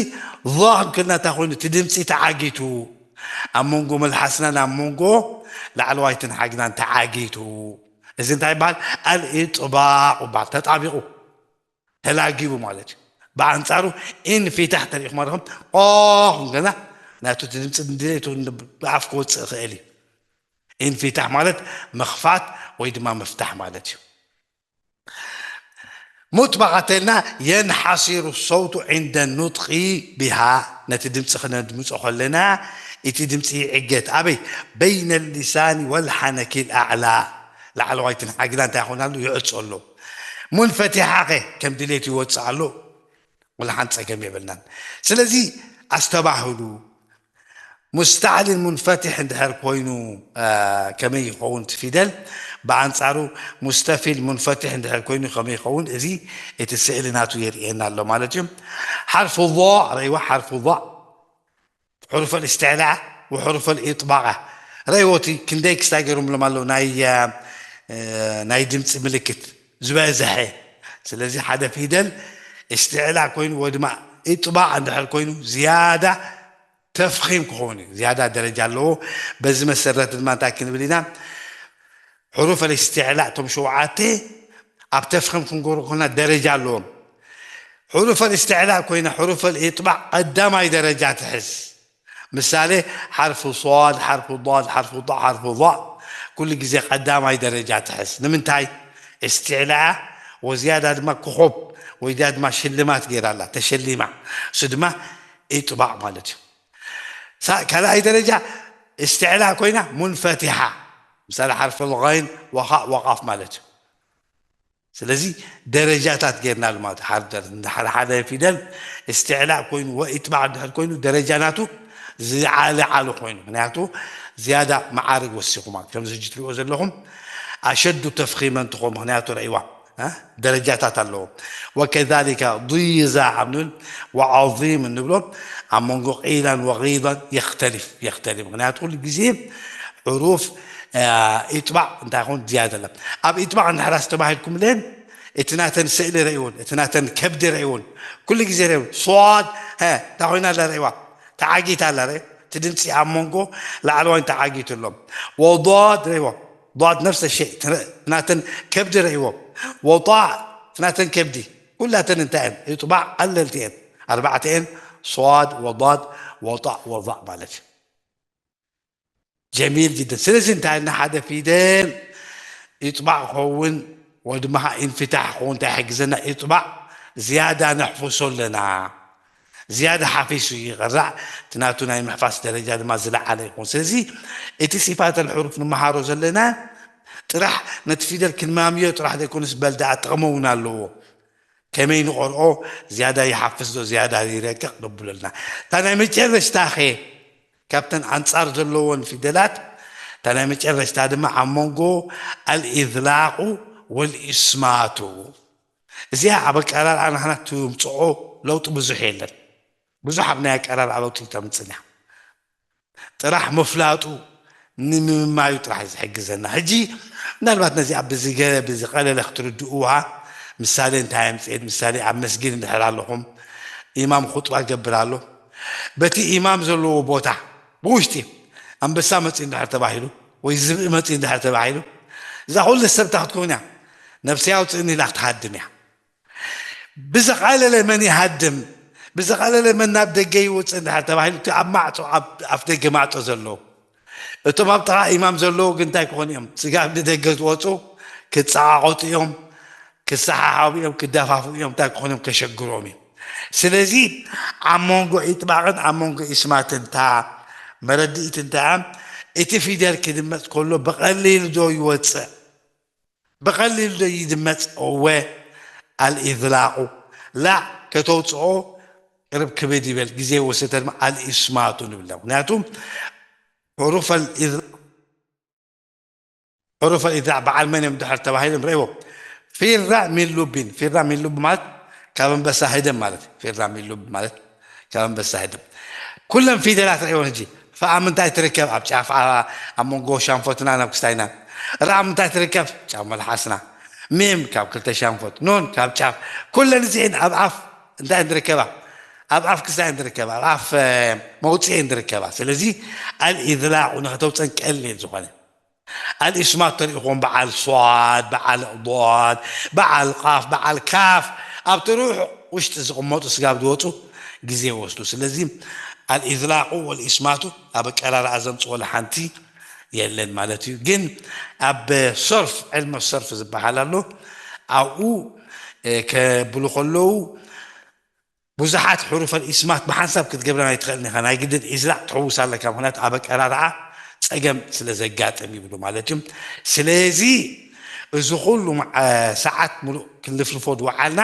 ቮ ክንክልና እንታይ ኮይኑ? እቲ ድምፂ ተዓጊቱ፣ ኣብ መንጎ መልሓስናን ኣብ መንጎ ላዕለዋይትን ሓጊናን ተዓጊቱ። እዚ እንታይ ይበሃል? ኣልኢጥባቕ ይበሃል። ተጣቢቑ፣ ተላጊቡ ማለት እዩ። ብኣንጻሩ ኢንፊታሕ ተሪእኹም ኣለኹም፣ ኦ ክንገና ናቱ እቲ ድምፂ ንድሌቱ ብኣፍ ክወፅእ ይኽእል እዩ። ኢንፊታሕ ማለት ምኽፋት ወይ ድማ ምፍታሕ ማለት እዩ። ሙጥባቓ ተልና የንሓሲሩ ሰውቱ ዕንደ ኑጥቂ ቢሃ፣ ነቲ ድምፂ ክነድምፆ ከለና እቲ ድምፂ ይዕገት። ኣበይ? በይነ ሊሳኒ ወልሓነኪ ልኣዕላ፣ ላዕለዋይትን ሓጊና እንታይ ይኾናሉ? ይዕፆ ኣሎ። ሙንፈቲሓኸ ከም ድሌት ይወፅእ ኣሎ። ወላ ሓንቲ ፀገም የብልናን። ስለዚ ኣስተባህሉ። ሙስተዕሊን ሙንፈቲሕ እንድሕር ኮይኑ፣ አ፣ ከመይ ይኸውን እቲ ፊደል? ብኣንጻሩ ሙስተፊል ሙንፈቲሕ እንድሕር ኮይኑ ከመይ ይኸውን? እዚ እቲ ስእሊ ናቱ የርእየና ኣሎ ማለት እዩ። ሓርፊ ዞ ረእይዋ፣ ሓርፊ ዞ፣ ሕሩፈል እስትዕላዕ ወሕሩፈል ኢጥባቓ። ረእይዎ እቲ ክንደይ ክስታይ ገይሮምሎም ኣለዉ ናይ፣ አ፣ ናይ ድምፂ ምልክት ዝበዝሐ። ስለዚ ሓደ ፊደል እስትዕላዕ ኮይኑ ወይ ድማ ኢጥባቕ እንድሕር ኮይኑ ዝያዳ ተፍኺም ክኸውን እዩ፣ ዝያዳ ደረጃ ኣለዎ። በዚ መሰረት ድማ እንታይ ክንብል ኢና? ሕሩፍ ኣልእስትዕላእ እቶም ሸውዓተ ኣብ ተፍኺም ክንገብሮ ከለና ደረጃ ኣለዎም። ሕሩፍ ኣልእስትዕላእ ኮይና ሕሩፍ ኣልኢጥባቕ ቀዳማይ ደረጃ ትሕዝ። ምሳሌ፣ ሓርፊ ሷድ፣ ሓርፊ ዳድ፣ ሓርፊ ጣ፣ ሓርፊ ዛእ፣ ኩሉ ግዜ ቀዳማይ ደረጃ ትሕዝ። ንምንታይ? እስትዕላኣ ወዝያዳ ድማ ክኾብ ወይ ድማ ሽልማት ገይራላ፣ ተሸሊማ። እሱ ድማ ኢጥባቕ ማለት እዩ። ሳ-፣ ካልኣይ ደረጃ እስትዕላ ኮይና ሙንፈቲሓ። ምሳሌ ሓርፊ ልጋይን ወኻእ ወቓፍ ማለት እዩ። ስለዚ ደረጃታት ጌርናሉ ማለት እዩ። ሓደ፣ ሓደ፣ ሓደ ፊደል እስትዕላ ኮይኑ ወኢጥባቕ እንድሕር ኮይኑ ደረጃ ናቱ ዝዓለ ዓሉ ኮይኑ፣ ምክንያቱ ዝያዳ መዓርግ ወሲኹ ማለት ከምዚ ሕጂ ትሪእዎ ዘለኹም ኣሸዱ ተፍኺመን ትኾን፣ ምክንያቱ ረእይዋ እ? ደረጃታት ኣለዎ። ወከዛሊከ ዲዛ ኣብ ንብል ወዓዚም እንብሎ ኣብ መንጎ ቂላን ወጊዛን የኽተሊፍ፣ የኽተሊፍ። ምክንያቱ ኩሉ ግዜ ሕሩፍ፣ እ፣ ኢጥባቕ እንታይ ይኹን ዝያዳ ኣለ። ኣብ ኢጥባቕ እንድሕር ኣስተባሂልኩም ለን እቲ ናተን ስእሊ ረእይውን፣ እቲ ናተን ከብዲ ረእይውን። ኩሉ ግዜ ረእይውን። ሷድ፣ ሀ፣ እንታይ ኮይና ኣላ ረእይዋ? ተዓጊታ ኣላ ረ-፣ እቲ ድምፂ ኣብ መንጎ ላዕለዋይን ተዓጊቱ ኣሎ። ወዳድ ረእይዎ። ዳድ ነፍሰ ሸይ፣ እቲ ናተን ከብዲ ረእይዎ። ወጣዕ፣ እቲ ናተን ከብዲ። ኩላተን እንታይ እየን? ኢጥባዕ ቀለልቲ እየን። ኣርባዕተ እየን። ሷድ፣ ወዳድ፣ ወጣዕ፣ ወዛዕ ማለት እዩ። ጀሚል ጅደን። ስለዚ እንታይ ኢልና ሓደ ፊደል ኢጥባዕ ክኸውን ወይ ድማ ከዓ ኢንፍታሕ ክኸውን እንታይ ይሕግዘና? ኢጥባዕ ዝያዳ ነሕፍሶ ኣለና። ዝያዳ ሓፊሱ ይቕራእ፣ እቲ ናቱ ናይ ምሕፋስ ደረጃ ድማ ዝለዓለ ይኸውን። ስለዚ እቲ ሲፋተል ሕሩፍ ንመሃሮ ዘለና ጥራሕ ነቲ ፊደል ክንማምዮ ጥራሕ ዘይኮነስ በል ደኣ ጥቕሚ እውን ኣለዎ። ከመይ ንቐርኦ ዝያዳ ይሓፍስ ዶ ዝያዳ ይረቅቕ ነብለልና። እታ ናይ መጨረሽታ ኸ ካብተን ኣንጻር ዘለዎን ፊደላት እታ ናይ መጨረሽታ ድማ ኣብ መንጎ ኣልኢዝላቁ ወልኢስማቱ። እዚኣ ኣብ ኣቀራርዓ ናህና ትምፅኦ ለውጢ ብዙሕ የለን። ብዙሕ ኣብ ናይ ኣቀራርዓ ለውጢ ተምፅና። ጥራሕ ምፍላጡ ንምምማዩ ጥራሕ እዩ ዝሕግዘና። ሕጂ ምናልባት ነዚኣ ብዝገ-፣ ብዝቐለለ ክትርድእዋ ምሳሌ እንታይ ኣምፅኤት? ምሳሌ ኣብ መስጊድ እንድሕር ኣለኹም ኢማም ኹጥባ ገብር ኣሎ። በቲ ኢማም ዘለዎ ቦታ ብውሽጢ ኣንበሳ መፂኡ እንድሕር ተባሂሉ ወይ ዝብኢ መፂኡ እንድሕር ተባሂሉ እዛ ኩሉ ሰብ እንታይ ክትከውን እያ? ነብሰይ ኣውፅእኒ ኢላ ክትሃድም እያ። ብዝቐለለ መን ይሃድም? ብዝቐለለ መን ናብ ደገ ይወፅእ እንድሕር ተባሂሉ እቲ ኣብ ማዕፆ፣ ኣብ ኣፍ ደገ ማዕፆ ዘለዉ። እቶም ኣብ ጥቓ ኢማም ዘለዉ ግን እንታይ ክኾኑ እዮም? ስጋብ ንደገ ዝወፁ ክፀቓቐጡ እዮም፣ ክሰሓሓቡ እዮም፣ ክደፋፍኡ እዮም፣ እንታይ ክኾኑ እዮም? ከሸግሮም እዩ። ስለዚ ኣብ መንጎ ኢጥባቕን ኣብ መንጎ ኢስማትን እታ መረድኢት እንታይ እያ? እቲ ፊደል ክድመፅ ከሎ ብቐሊሉ ዶ ይወፅእ? ብቐሊሉ ዶ ይድመፅ? እወ፣ ኣልኢዝላቁ። ላ ከተውፅኦ ቅርብ ክብድ ይበል ግዜ ወሰደ ድማ ኣልኢስማቱ ንብላ ምክንያቱ حروف الإذ حروف الإذاع በዓል መን እዮም ድሕር ተባሂሎም ረእዎ ፊራ ሚን ሉቢን ፊራ ሚን ሉብ ማለት ካብ ኣንበሳ ህደም ማለት ፊራ ሚን ሉብ ማለት ካብ ኣንበሳ ህደም ኩለን ፊደላት ረእዎን ሕጂ ፈኣ ምንታይ ትርከብ ኣብ ጫፍ ኣብ መንጎ ሻንፎትና ናብ ክስታይና ራእ ምንታይ ትርከብ ጫፍ መልሓስና ሚም ካብ ክልተ ሻንፎት ኑን ካብ ጫፍ ኩለን እዚአን ኣብ ኣፍ እንታይ ንርከባ ኣብ ኣፍ ክስታይ ንርከባ ኣብ ኣፍ መውፅኢ ንርከባ ስለዚ ኣልኢዝላቁ ንክተውፀን ቀሊል ዝኾነ ኣልኢስማት ተሪእኹም በዓል ሷድ በዓል ضاد በዓል ቃፍ በዓል ካፍ ኣብቲ ሩሕ ውሽጢ ዝቕመጡ ስጋብ ዝወፁ ግዜ ይወስዱ ስለዚ ኣልኢዝላቁ ወልኢስማቱ ኣብ ኣቀራርኣ ዘምፅኦ ሓንቲ የለን ማለት እዩ ግን ኣብ ሰርፍ ዕልመ ሰርፍ ዝበሃል ኣሎ ኣብኡ ከብሉ ከለዉ ብዙሓት ሕሩፈል ኢስማት ብሓንሳብ ክትገብረን ኣይትኽእልን ኢኻ ናይ ግድን ኢዝላቅ ትሕውስ ኣለካ ምክንያቱ ኣብ ኣቀራርዓ ፀገም ስለ ዘጋጥም ይብሉ ማለት እዩ ስለዚ እዚ ኩሉ ሰዓት ሙሉእ ክንልፍልፎ ዝወዓልና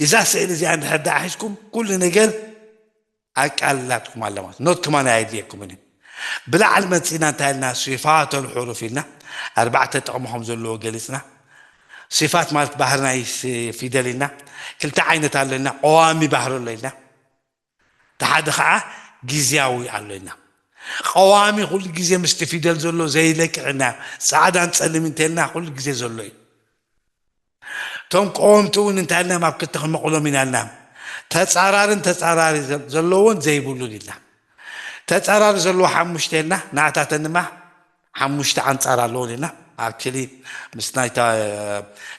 እዛ ስእሊ እዚኣ እንድሕር ደኣ ሒዝኩም ኩሉ ነገር ኣቃልላትኩም ኣለ ማለት ኖት ከማን ኣየድልየኩምን እዩ ብላዕሊ መፂና እንታይ ኢልና ሲፋተል ሕሩፍ ኢልና ኣርባዕተ ጥቕሚ ከም ዘለዎ ገሊፅና ሲፋት ማለት ባህሪ ናይ ፊደል ኢልና ክልተ ዓይነት ኣለና ቀዋሚ ባህሪ ኣሎ ኢልና እቲ ሓደ ከዓ ግዝያዊ ኣሎ ኢልና ቀዋሚ ኩሉ ግዜ ምስቲ ፊደል ዘሎ ዘይለቅዕና ፃዕዳን ፀሊም እንተልና ኩሉ ግዜ ዘሎ እዩ እቶም ቀወምቲ እውን እንታይ ኢልና ኣብ ክልተ ክንመቕሎም ኢና ኢልና ተፃራርን ተፃራሪ ዘለዎን ዘይብሉን ኢልና ተፃራሪ ዘለዎ ሓሙሽተ ኢልና ንኣታተን ድማ ሓሙሽተ ኣንፃር ኣለዎ ኢልና ኣክሊ ምስ ናይታ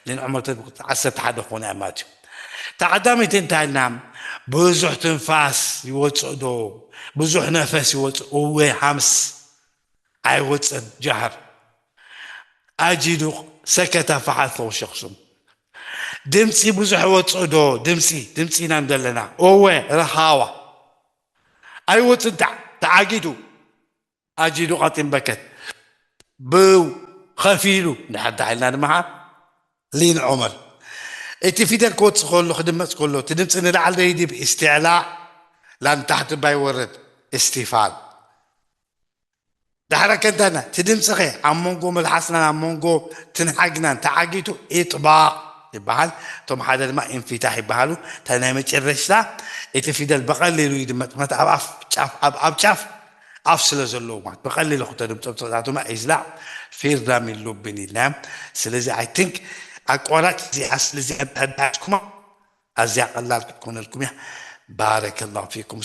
ሊን ዕመር ዓሰርተ ሓደ ክኾነ እያ ማለት እዩ ተቐዳመይቲ እንታይ ኢልና ብዙሕ ትንፋስ ይወፅእ ዶ ብዙሕ ነፈስ ይወፅእ እወ ሃምስ ኣይወፅን ጃሃር ኣጂዱ ሰከተ ፈሓት ፈውሸኽሱም ድምፂ ብዙሕ ወፅእ ዶ ድምፂ ድምፂ ኢና ዘለና እወ ረሃዋ ኣይወፅን ተዓጊዱ ኣጂዱ ቀጢን በከት ብው ከፊሉ እንድሕር ዳሒልና ድማ ሊን ዑመር እቲ ፊደል ክወፅእ ከሎ ክድመፅ ከሎ እቲ ድምፂ ንላዕሊ ዘይድብ እስትዕላእ ላን ታሕቲ ባይወርድ እስቲፋል ዳሕረ ከንታና እቲ ድምፂኸ ኣብ መንጎ መልሓስናን ኣብ መንጎ ትንሓግናን ተዓጊቱ ኢጥባቕ ይበሃል እቶም ሓደ ድማ ኢንፊታሕ ይበሃሉ እንታይ ናይ መጨረሽታ እቲ ፊደል ብቐሊሉ ይድመጥ ምክንያቱ ኣብ ኣፍ ጫፍ ኣብ ኣብ ጫፍ ኣፍ ስለ ዘለዉ ማለት ብቐሊሉ ክተድምፆም ትኽእላትማ ኢዝላዕ ፊርዳ ሚን ሉብን ኢልና ስለዚ ኣይ ቲንክ ኣቋራጭ እዚኣ ስለ እዚኣ እንተዳትኩማ ኣዝያ ቀላል ክትኮነልኩም እያ ባረከላሁ ፊኩም